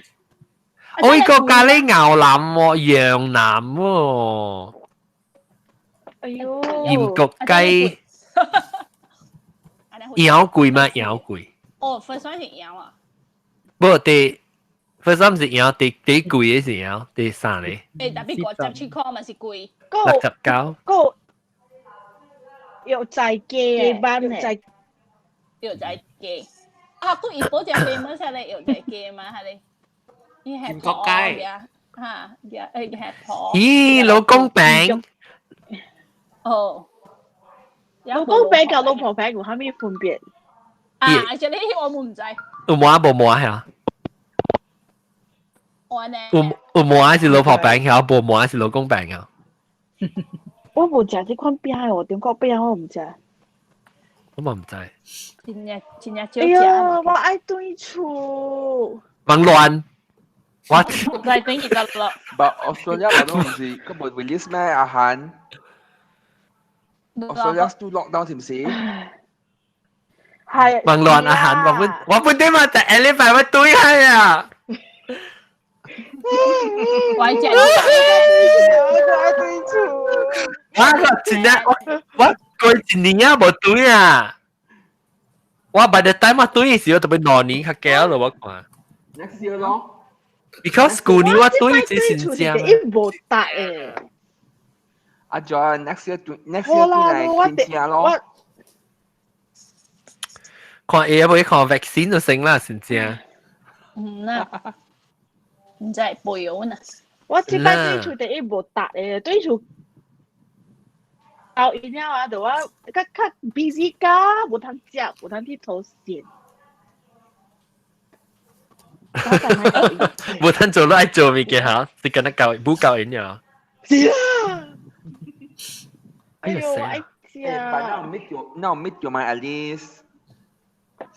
我依個咖喱牛腩喎，羊腩喎。哎呦。鹽焗雞。枵貴嗎？枵貴。哦，first one 是枵啊。不，第 first one 是枵，第第貴嘅是枵，第三個。誒，特別57塊嘛是貴。69。個藥材雞班嘅。藥材雞。啊，佢怡保就 famous 係咧藥材雞嘛，係咧。伊係鹽焗雞。嚇，誒係婆。咦，老公餅。哦。老公餅佮老婆餅有啥物分別？啊，這裡我毋知。有無啊？無無啊？係我呢？有有無是老婆餅，係無無是老公餅啊？我無食這款餅哦，中國餅我毋食。我嘛毋知。真正真正少哎食。呀，我愛轉厝。忙亂。我來等一個咯。 But Australia 都唔是，佢冇 release 咩？阿韓？Australia still lockdown 是唔是？係。忙亂阿韓，我本我本啲嘛就下禮拜我對係啊。我食。我愛轉厝。我真正我我過一年啊無對啊。我 by the time 我對嘅時候，特別2年較久咯，我看。 Next year 咯。 Because 舊年我對是新正。伊無達誒。阿 John next year 對 next year 對嚟見正咯。看會唔會看 vaccine 就成啦，新正。嗯啦，毋知背咗呢。我這擺轉厝第一無達誒，轉厝。後一了啊，就我較較 busy 甲，無通食，無通去頭線。無通做，你愛做物件嚇，是敢若教補教因呀。是啊。哎呀死愛食。但那有 meet 到，那有 meet 到嘛？At least，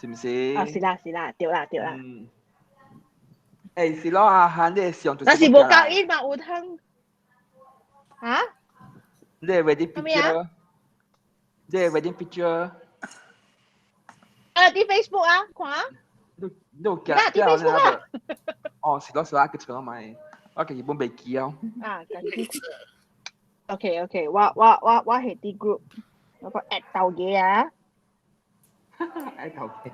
是唔是？啊，是啦是啦，對啦對啦。誒，是咯，阿韓你上但是無夠伊嘛有通。嚇？你 wedding picture？你 wedding picture？啊，佇 Facebook 啊，看。你有寄寄啊？哦，是咯是咯，佢唱咪，我家己本袂記哦。啊，家己。OK OK，我係啲 group，我個 add 豆嘢啊。 add 豆嘅。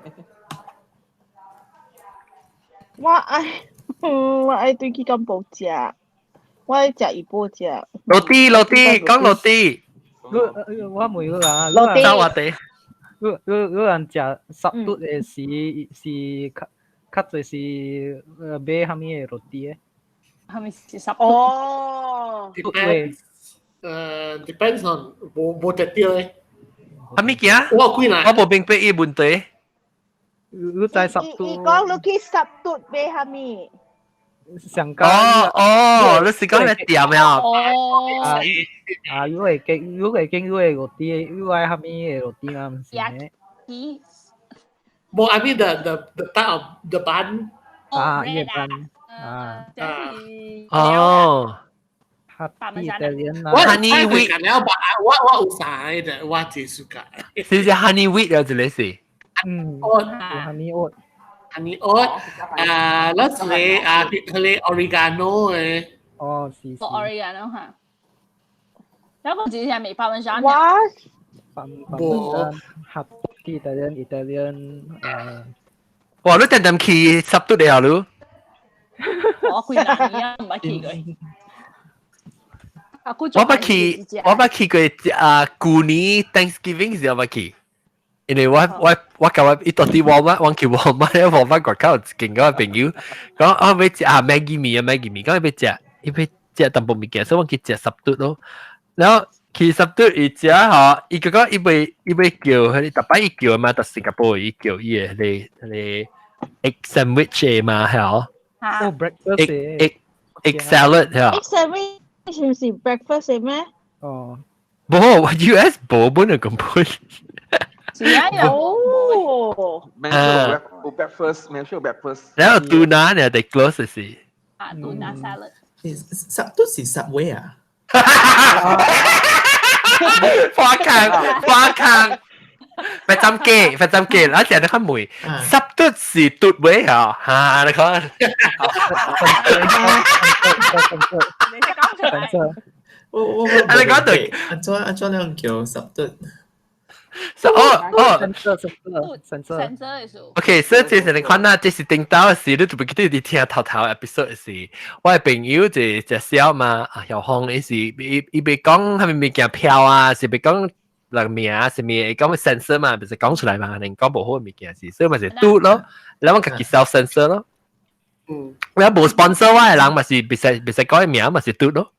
我愛對去金寶食，我愛食怡保食。落啲落啲，講落啲。你我問你啊，落啲。走我哋。你你你人食十嘟的時是較較濟是買啥物的落地的？係咪是十？哦。 Depends，depends on 無無特定的。啥物件？我幾難。我無明白伊問題。你知十嘟？伊講你去十嘟買啥物？上加哦哦，你是講咧店啊？哦。啊，你會見你會見你的落地，你愛啥物的落地啊？毋是咩？無，I mean the type of the bun。啊，伊個 bun 啊。哦。 Italian 我 honey wheat 了，我我有啥的，我真暑假。是是 honey wheat 啊，這個是。嗯。 Oat。 Honey oat。 Honey oat 啊，那是啊，佢個 oregano 的。哦，是是。 oregano 哈。然後只係未發文上。我。無。合 Italian Italian 誒。哇！你定定去十度了你？我幾年啊，毋捌去過。我捌去，我捌去過啊！舊年 Thanksgiving 時候捌去，因為我佮我伊到佇 Walmart，我去 Walmart 咧，Walmart 外口有一間我朋友講啊，欲食啊 Maggi 麵啊 Maggi 麵，講欲食，伊欲食淡薄物件，所以我去食十頓咯。然後去十頓伊食吼，伊個講伊欲伊欲叫，彼個逐擺伊叫嘛，佇新加坡伊叫伊個彼個彼個 egg sandwich 嘛，係哦。哦，breakfast egg egg egg salad 係。 egg sandwich 是毋是 breakfast 咩？哦，無，US 無本來根本。是啊，有。哦。 Malaysia 有 breakfast，Malaysia 有 breakfast。然後 tuna 呢，得 close 是。啊，tuna salad。 Sub 是 Subway 啊？花坑花坑，發針機發針機，嗱成日都看梅，十嘟是嘟位啊，嚇你看。你講出來。我我我，啊你講對，按怎按怎樣叫十嘟？哦哦，神色神色神色神色的數。 OK，所以這是你看啦，這是頂到的時，你特別記得你聽頭頭 episode 時，我的朋友就隻小嘛，啊，曉峰，伊是伊伊袂講啥物物件票啊，是袂講人名啊，啥物會講 censor 嘛，不是講出來嘛，能講無好的物件是，所以嘛是嘟咯，然後我家己 self censor 咯。嗯，你無 sponsor 我的人嘛是袂使袂使講名嘛是嘟咯，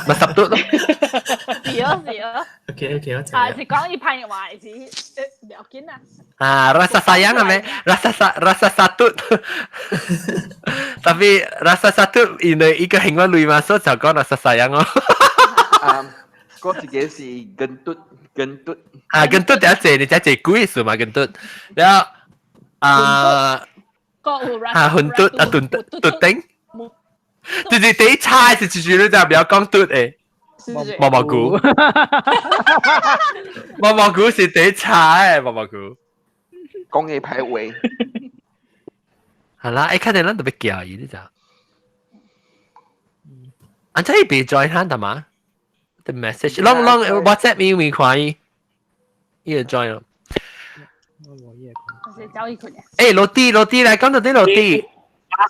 嘛十嘟咯。是哦是哦。 OK OK，我知。啊，是講伊歹話是唔要緊啊。啊，rasa sayang 係咪？Rasa rasa satu. Tapi rasa satu 因為一個興我類嘛，所以就講 rasa sayang 咯。啊，嗰一個是 gendut gendut。啊，gendut 第一隻，你只隻鬼數嘛 gendut。然後啊，啊，混嘟啊，嘟嘟頂，就是第一猜是就是你就不要講嘟誒。毛毛菇，毛毛菇是第一猜毛毛菇。講嘢排位。係啦，欸，看見咱特別叫伊，你知？啊，這伊別 join 他的嘛？The message，攏攏 WhatsApp 伊未看伊，伊會 join 咯。是走伊困。欸，roti roti 來講到啲 roti。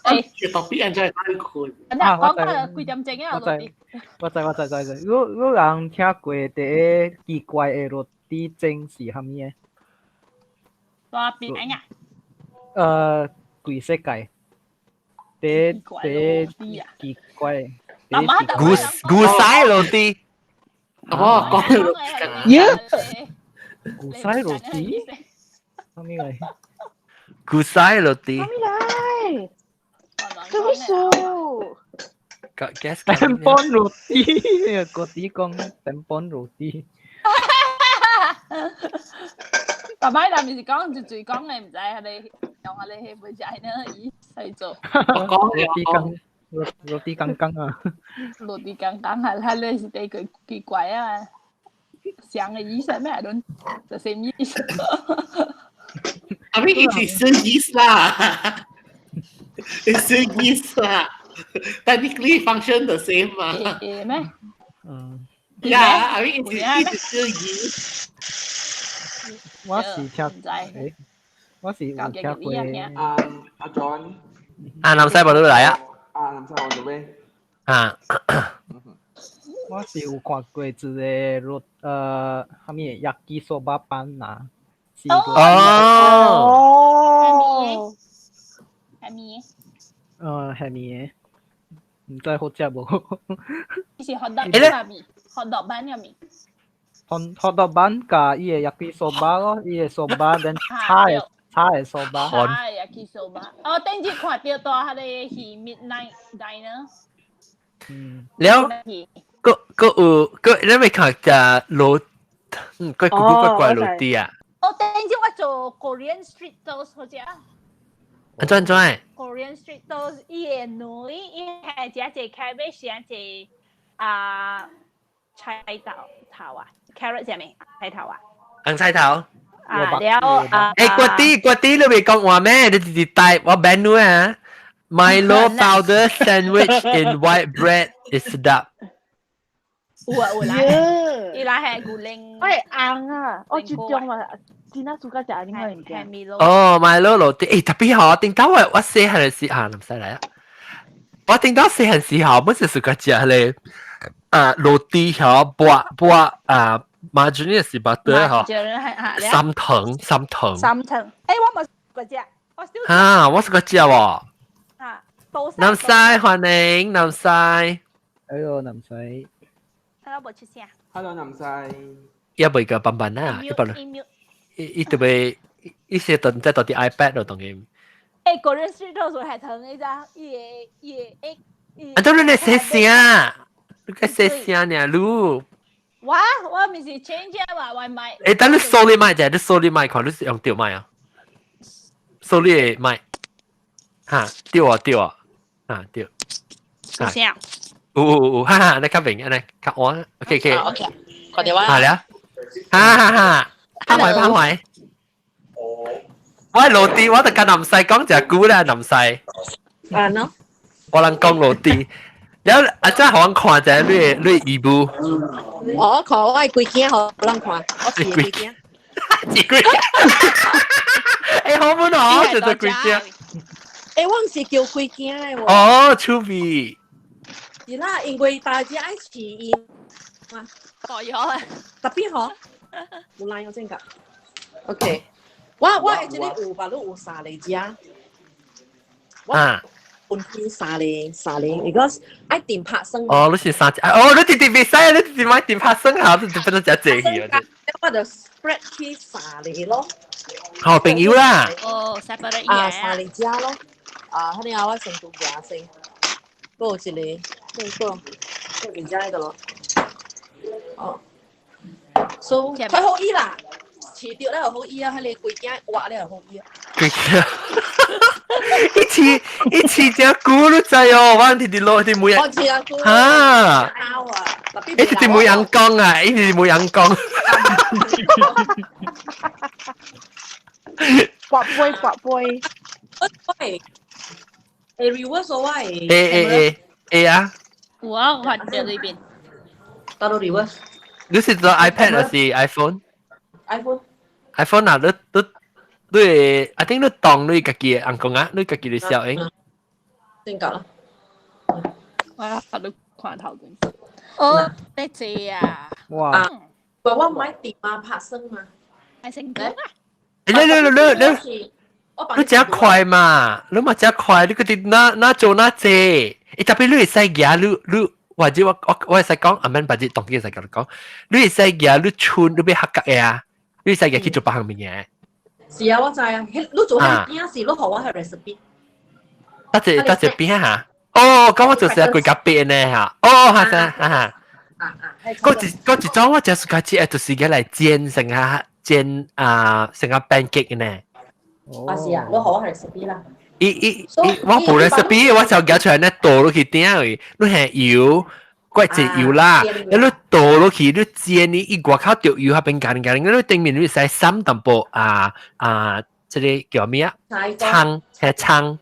欸，特別人真係太困。啊，講到幾點鐘啊？roti。我知我知知知，你你人聽過第一奇怪的 roti 整是啥物的？大邊啊？規世界，第一第一奇怪，古古西 roti。哦，講耶！古西 roti，啥物來？古西 roti。啥物來？這個數。 Guess Tempon roti，個啲講 tempon roti。爸爸，但是講就最講嘅，唔知係你用我哋去唔知係呢意去做。講 roti 剛 roti 剛剛啊。 Roti 剛剛係係你是第個奇怪啊，像嘅意思咩？都就 same 意思。 I mean, it is still yeast 啦，it's still yeast 啦。Technically function the same 嘛。會咩？嗯。 Yeah, I mean, it is still yeast. 我是聽，誒，我是有聽過。啊，阿 John。啊，南西冇都來啊。啊，南西我做咩？啊。我是有看過一個 roti，啥物 yakisoba 板啊。哦。哦。係咪？係咪嘅？毋知好食無？是 hot dog 嘅面，hot dog bun 嘅面。 Hot dog bun 加伊個 yakisoba 咯，伊個 soba 變炒的炒的 soba。炒的 yakisoba。哦，頂次看到大彼個是 Midnight Diner。嗯。了，個個有個你未看食滷，嗯，個古古怪怪 roti 啊？哦，頂次我做 Korean street toast 好食。啊，怎怎？ Korean street toast，伊個女伊係食一個 cabbage，食一個啊菜頭頭啊，carrot 係咪？菜頭啊？紅菜頭。啊，了啊！欸，國啲國啲你未講話咩？你直接帶我 menu 啊？Milo powder sandwich in white bread is sedap。有啊有啦，伊拉係牛奶。我係硬啊！我絕中嘛，真係暑假食呢個物件。哦，Milo roti，欸，特別好，頂到我我細漢時啊，唔使來啊！我頂到細漢時候，本是暑假食咧，啊，roti 曉薄薄啊，margarine 是 butter 嗬，三層三層。三層，欸，我冇過食，我少。啊，我是個食喎。啊，多。南西歡迎南西。哎喲，南西。 Hello，無出聲。 Hello，南西。一袂個笨笨啊，一笨。伊伊特別，伊些等在到啲 iPad 度當佢。欸，個人 street toast 係糖你知？伊個伊個欸。啊，都你咧寫聲，你個寫聲呢？你。我我毋是 change 啊，我買。欸，等你掃你買者，你掃你買看，你是用掉買啊？所以咪嚇對啊對啊啊對。有聲。有有有，哈哈，你較明，你較安，OK OK。 OK，看到我。好了，哈哈哈，拍埋拍埋。我係 roti，我就跟南西講隻古啦，南西。啊喏。我人講 roti，然後啊，真好看者你你姨母。我看我係規囝予人看，我飼規囝。飼規囝。欸，好唔好？就做規囝。欸，我毋是叫規囝的喎。哦，趣味。是啦，因為大家愛飼伊嘛。代咗啦。特別嗬，有來有正個。OK，我會這裡有，別有三個隻。啊。分開三個三個，如果愛定拍算。哦，你是三隻，哦，你直直袂使，你直直買定拍算下，你就變做隻濟去啊！我就 spread 去三個咯。好朋友啦。哦，separate 啊，三個隻咯。啊，可能我成都廿先，閣有一個，這個，這個隻喺度咯。哦，所以佢好醫啦，飼著咧又好醫啊，彼個規囝活咧又好醫啊。規囝，一次一次隻龜你知哦，我直直落啲每日，哈，一直直每人講啊，一直每人講。跋杯跋杯。喂，會 reverse 我會。會會會會啊！有啊，我看到呢邊。到到 reverse。你是做 iPad 還是 iPhone？ iPhone。 iPhone 啊，你你你，I think 你當你家己的尪公啊，你家己的小英。正確啦。我喺度看頭先。哦，你知啊？哇！我我買電話拍生嘛。係成功啊！你你你你你。你真快嘛？你嘛真快，你嗰啲那那做那濟，欸特別你會使舉你你，或者我我我會使講，阿免把這當機會使共你講，你會使舉你春你欲合格的啊，你會使舉去做別項物件。是啊，我知啊，你做彼個餅是你予我彼 recipe。得一得一餅哈？哦，咁我就是規個餅呢哈。哦，哈哈哈哈。啊啊！嗰一種我就是開始就是個來煎成下煎啊成個 pancake 呢。啊是啊，你予我 recipe 啦。伊伊伊，我無 recipe，我就夾出來呢倒落去頂位，你係油，怪隻油啦，你倒落去，你煎你伊外口著油，彼邊加加，你頂面你使捎淡薄啊啊，這個叫咩啊？蔥係蔥，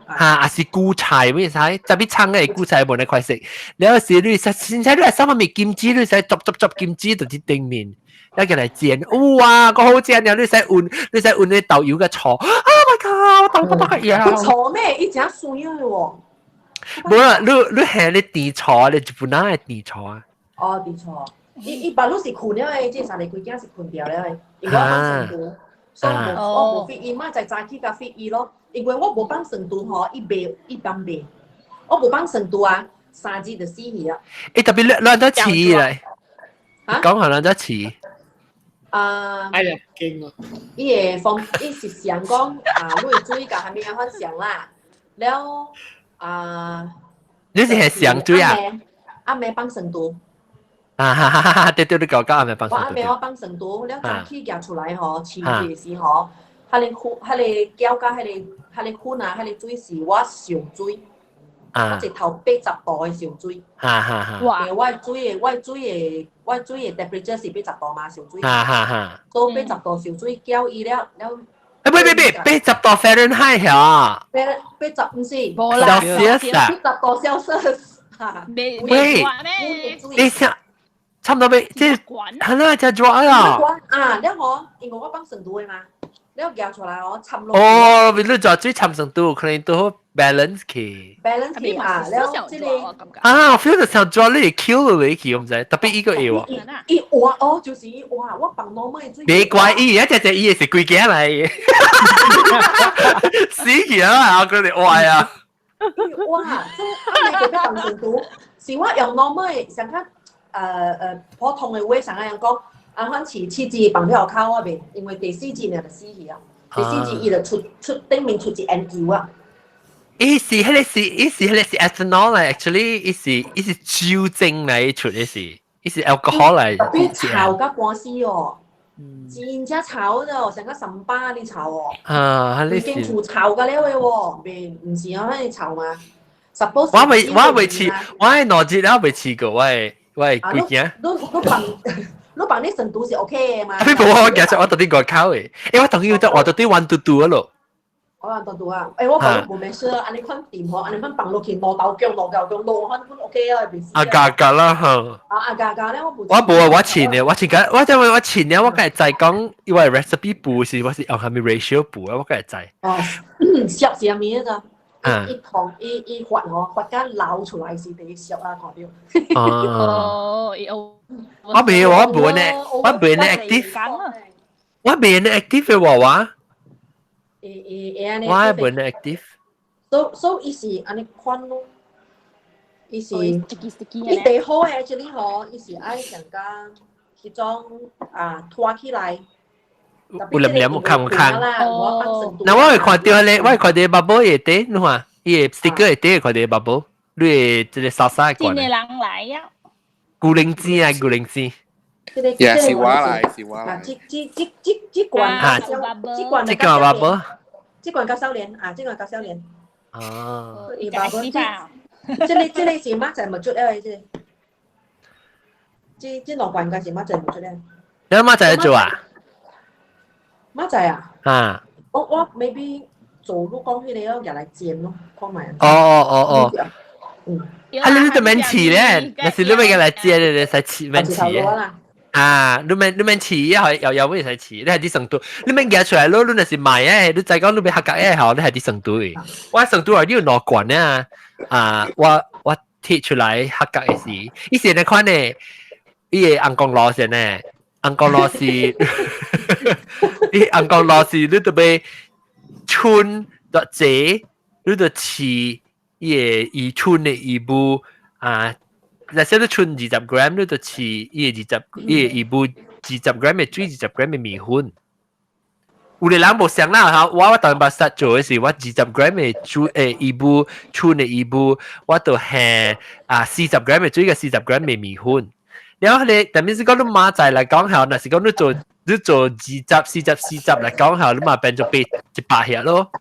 哈，還是韭菜咩使？特別蔥嘅韭菜無那塊食。了時你使，現在你係啥物金子，你使執執執金子就佇頂面。一個來煎，哇，個好正啊！你使換，你使換啲豆油嘅醋，Oh my god！豆豆豆呀！醋咩？伊誠酸的喎。無啦，你你係你甜醋，你就本來係甜醋啊。哦，甜醋。伊伊別你是睏了的，這三个規囝是睏掉了的，因為我放酸度，所以無我無 feed 伊，明仔早起才 feed 伊咯。因為我無放酸度吼，伊袂伊放袂。我無放酸度啊，3日就死去啊。欸，特別你你怎飼來？講下你怎飼？啊！哎呀，驚啊！伊會方，伊是想講啊，你的水共啥物仔款上啦，了啊，你是係上水啊？暗暝放酸度。啊哈哈哈！對對，你講講暗暝放酸度。我暗暝我放酸度，了早起夾出來吼，飼的時吼，彼个粉，彼个攪佮彼个彼个粉啊，彼个水是我上水。啊！我一頭80度的上水。哈哈哈！哇！我的水的，我的水的，我的水的 temperature 是80度嘛，上水。哈哈哈！所以八十度上水攪伊了了。欸，不不不，80度 Fahrenheit 啊！八十毋是。無啦，Celsius 啊！80度 Celsius。喂，你想差唔多欲，這係啦，真熱啊！啊，了吼，因為我放酸度的嘛，了夾出來哦，摻落。哦，你做水摻酸度，可能都好 balance 去。 balance 去啊，了這個啊，我 feel 到像抓你 kill 落去，我毋知，特別伊個會喎。伊活哦，就是伊活，我放 normal 的水。別怪伊，一隻隻伊是規家來。死去啊！我覺得活啊。伊活，這按呢個欲放酸度，是我用 normal 的，上較普通的話，上較樣講，啊，反飼七隻放了口我袂，因為第四隻爾就死去啊。第四隻伊就出出頂面出一煙球啊。伊是彼个是，伊是彼个是 ethanol 來，actually 伊是伊是酒精來出的是，伊是 alcohol 來。特別臭甲寒死哦。真正臭咗，成個神巴啲臭喎。啊，你已經厝臭㗎了嘅喎，未唔是我喺臭嘛。Suppose 我未試，我係內節了未試過，我係幾件。你放你成都是 OK 嘅嘛？你冇我其實我到底外口嘅，因為我當然得我到底彎嘟嘟咯。我話嘟嘟啊，我講冇咩事啊，按呢款掂嗬，按呢款放落去攞豆漿攞豆漿攞款款 OK 啊，未事。啊價格啦嚇。啊啊價格咧，我冇。我冇啊，我前嘅，我前緊，我因為我前嘅，我梗係就係講，因為 recipe 補是我是用係咪 ratio 補啊，我梗係就。哦，熟是啥物啊？一糖一一發哦，發間流出來是第熟啊，看到。哦。我未，我冇呢，我未呢 active，我未呢 active 嘅話話。我未呢 active。所以伊是按呢款咯，伊是伊第好嘅，這裡吼，伊是愛上加彼種啊拖起來。有黏黏有空空。那我會看到咧，我會看到 bubble 會底，你看，伊個 sticker 會底看到 bubble，你會這個沙沙的。真個人來啊！古靈精啊，古靈精。也是我來，是我來。這罐，這罐，這罐 bubble。這罐較少年啊，這罐較少年。哦。伊 bubble，這個是馬仔冇出了這個。這兩罐應該是馬仔冇出了。你馬仔做啊？馬仔啊？啊！我 maybe 做你講彼個咯，入來煎咯，看覓。哦哦哦哦。嗯。啊，你都免試咧，若是你欲來煎咧，你使試免試啊，你免試啊，又有咩使試？你係佇成都，你免夾出來咯，你若是賣誒，你再講你欲客家誒吼，你係佇成都的。我成都啊，你有兩罐啊，啊，我貼出來客家的時，伊是按呢款呢，伊個紅光爐先呢，紅光爐是，伊紅光爐是你著欲春就濟，你著試伊個伊春的魚母啊。若說你春20 gram，你就試伊個二十，伊個魚母20 gram 的水，20 gram 的麵粉。有個人無相啦嚇，我當捌實做的是我二十 gram 的水魚母，春的魚母，我就下啊40 gram 的水佮40 gram 的麵粉。然後你，但是講你馬仔來講嚇，若是講你做20、四十、四十來講嚇，你嘛變做800下咯。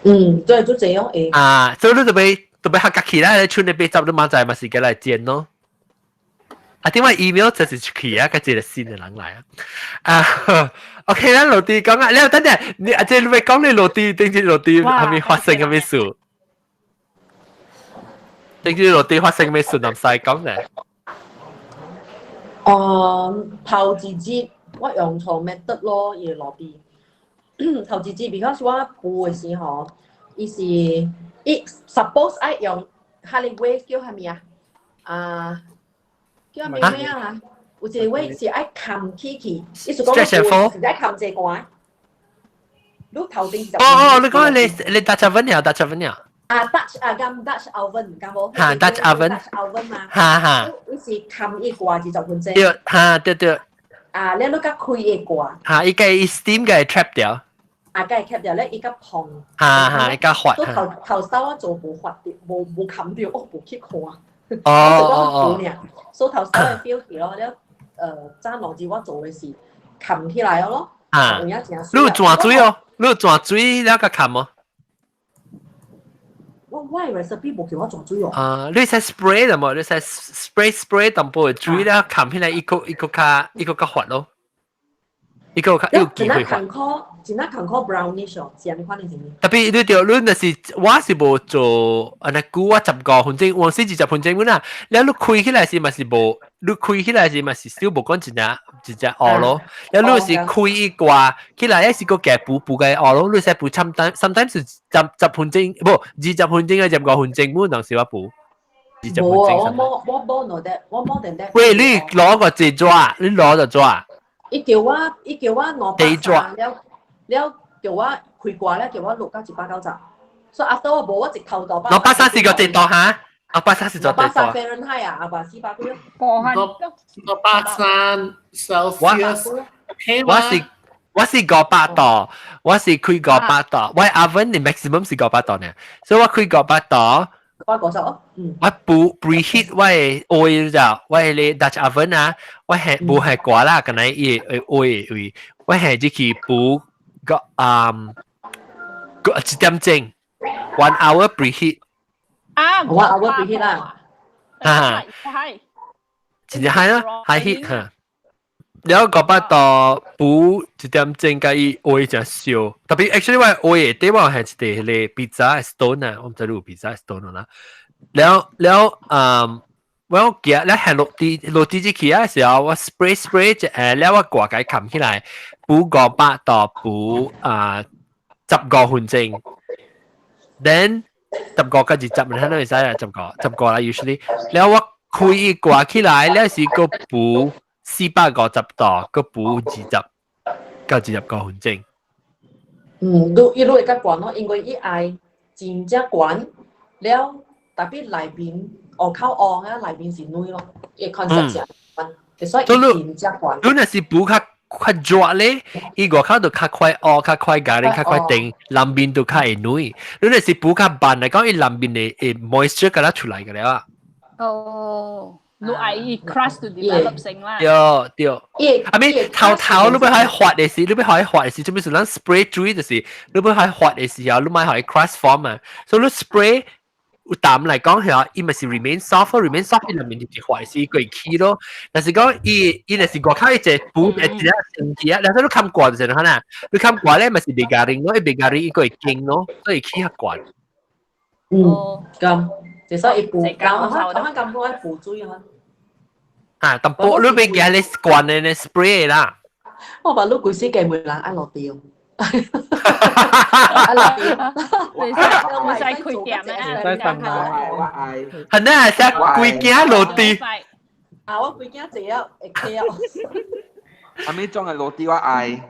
嗯，對，就這樣會。啊，所以你就欲特別客起來，剩的80，你馬仔嘛是過來煎咯。啊，點解 email 就是出去啊？佮一個新的人來啊。啊，OK 啦，落地講啊，你等陣，你啊，這你欲講你落地，頂次落地係咪發生啥物事？頂次落地發生啥物事，唔使講咧。哦，頭一日我用錯 method 咯，伊落地。頭一日，because 我補的時候，伊是伊 suppose 愛用，彼個話叫啥物啊？啊，叫啥物名啊？有一個話是愛冚起去，意思講你是愛冚這關。你頭頂就哦哦，你講你 Dutch oven 了，Dutch oven 了。啊，Dutch 啊，咁 Dutch oven 敢無？哈，Dutch oven。 Dutch oven 嘛。哈哈。伊是冚伊掛20分鐘。對，哈，對對。啊，你共開伊掛。哈，伊個 steam 共 trap 掉。啊，共 trap 掉咧，伊較膨。哈哈，伊較滑。都頭頭先我做無滑掉，無冚掉，我無去看。哦哦哦。所以頭先會 feel 起咯，了早兩日我做的是冚起來咯。啊。你有轉水哦？你有轉水了共冚哦？我的 recipe 無叫我轉水哦。啊，你使 spray 的無？你使 spray spray 淡薄水了冚起來，一個較滑咯。一個較有機會滑。真係艱苦 brownish 哦，是按呢款的是毋？特別你著你若是我是無做按呢久，我15分鐘，我是20分鐘阮啊，了你開起來時嘛是無，你開起來時嘛是 still 無講真正真正烏咯。了你是開伊掛起來，抑是閣加補補個烏咯。你使補 sometimes 是十分鐘，無20分鐘啊，15分鐘，阮當時我補20分鐘。我無 that，我無 than that。喂，你攞個這紙，你攞就紙。伊叫我230了。了叫我開掛咧，叫我落到190，所以 after 我無我直頭就。230個幾度哈？230個幾度？230 Fahrenheit 啊，啊400幾咯。 230 Celsius。我是500度，我是開五百度，我 oven 的 maximum 是五百度呢，所以我開五百度， 550哦。嗯。我補 preheat 我的 oil 咋，我的 Dutch oven 啊，我係無係掛啦，敢若伊會 oil 位，我係入去補個個一點鐘，1 hour preheat。啊， 1 hour preheat 啦。啊，係。真正係啦，high heat 嚇。然後500度補一點鐘，共伊 oil 正燒。特別 actually 我 oil 底我係一個迄個 pizza stone 啊，我毋知你有 pizza stone 啦。了了，我寄了下落地落地入去啊時候，我 spray spray 就了我蓋共冚起來，補500度補啊15分鐘。then 15到20，你睇到會使啊？十五十五啦，usually。了我開伊掛起來，了是閣補450度，閣補20到25分鐘。嗯，你伊你會較懸咯，因為伊愛真正懸了，特別內面外口黃啊，內面是軟咯，伊 concept 是按，所以伊真正懸。你若是補較較熱咧，伊外口就較快烏，較快加較快定，內面就較會軟。你若是補較慢來講，伊內面的會 moisture 敢若出來個了啊。哦，你愛伊 crust to develop 成啦。對對。I mean 頭頭你欲予伊發的時，你欲予伊發的時，做咩事？咱 spray 水就是，你欲予伊發的時候，你欲予伊 crust form 啊。所以你 spray 有淡來講係伊咪是 remain soft，remain soft 伊內面就是發的時會起咯。但是講伊伊若是外口一隻補一隻生起啊，然後你冚蓋就是可能，你冚蓋咧咪是袂加零咯，伊袂加零伊個會堅咯，所以起較懸。嗯，咁，就所以補咁啊，咁咁多補水啊。啊，淡薄你別驚你慣的呢 spray 啦。我話你規世界沒人愛落地哦。愛落地，唔使開店啊，唔使上我愛。係呢，係規間落地。啊，我規間坐啊，會起啊。阿咩種嘅落地我愛。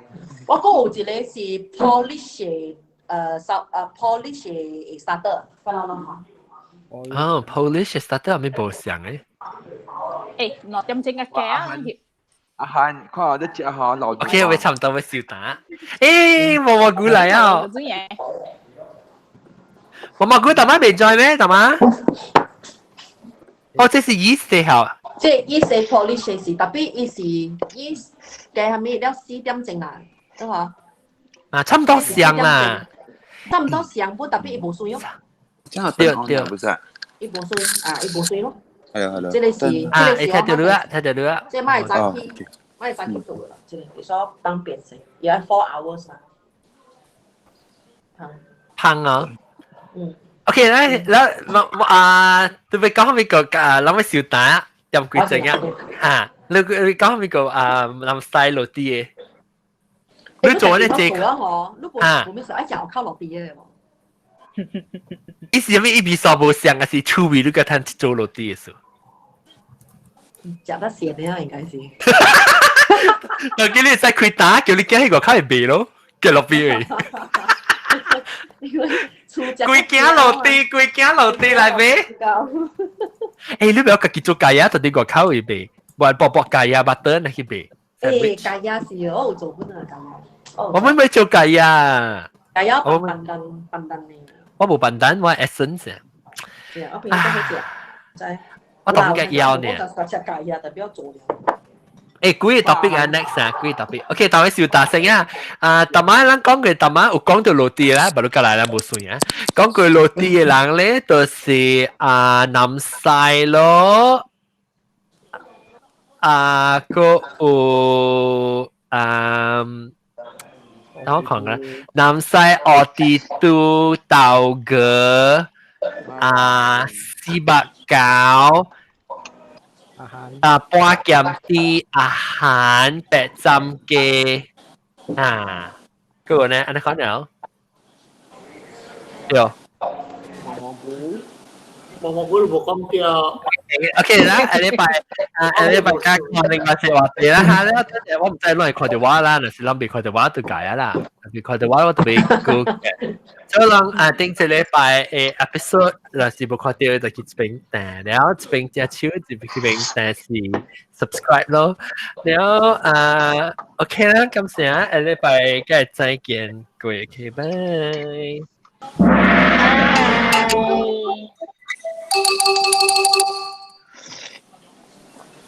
我閣有一個是 Polish 燒Polish 的 starter，翻來諗下。哦，Polish starter 係咪無像誒？ 2點鐘嘅嘅。阿漢，看我啲食嗬落。 OK，我差唔多要收檔。毛毛菇來啊！毛毛菇大媽未在咩？大媽？哦，這是 yeast 嗬。這 yeast Polish 是特別，伊是 yeast 加下面了4點鐘啦，對嘛？啊，差唔多像啦。差唔多像，不特別伊無水哦。對對，不是。伊無水啊，伊無水咯。係啊係啊。這個是，啊，你聽到你啊，聽到你啊。這莫早起，莫早起做啦，這個會使當變成，也愛 4 hours 啦。香啊。嗯。 OK，來來，我啊，對不講邊個啊？諗乜小打點幾正啊？嚇，你講邊個啊？諗細路啲嘅。你做呢這個？你無無咩事愛食靠落地嘅喎。意思係咩？伊味素無像，還是趣味？你個趁做落地嘅時？食得鹹的啊，應該是。我叫你使開打，叫你驚去外口會賣咯，叫落邊去。規間落地，規間落地來賣。你不要家己做咖椰，到底外口會賣，無薄薄咖椰 butter 那去賣。咖椰是我有做本啊，咖椰。我們沒做咖椰。咖椰pandan pandan 的。我無 pandan，我 essence。對啊，我平時都會食，知。我當嘅要呢。我就食咖椰，特別做了。幾個 topic 啊，next 啊，幾個 topic。OK，大位小大聲啊！啊，逐擺咱講過，逐擺有講到落地啦，無你過來啦，無算啊。講過落地的人咧，就是啊南西咯，啊個有啊，等我看下，南西奧地都豆哥啊489。啊，半鹹豬阿韓白斬雞啊，個呢？按呢看了？對。毛毛菇，毛毛菇無講到。 OK 啦，下禮拜啊，下禮拜加看另外一個話題啦嚇。咧，我毋知攏會看著我啦，若是攏未看著我就改啊啦。未看著我我就袂過嘅。所以人啊，頂一禮拜的 episode，若是無看著就去這邊訂，然後這邊隻手這邊訂是 subscribe 咯。然後啊，OK 啦，感謝啊，下禮拜再再見，各位，OK，拜。拜。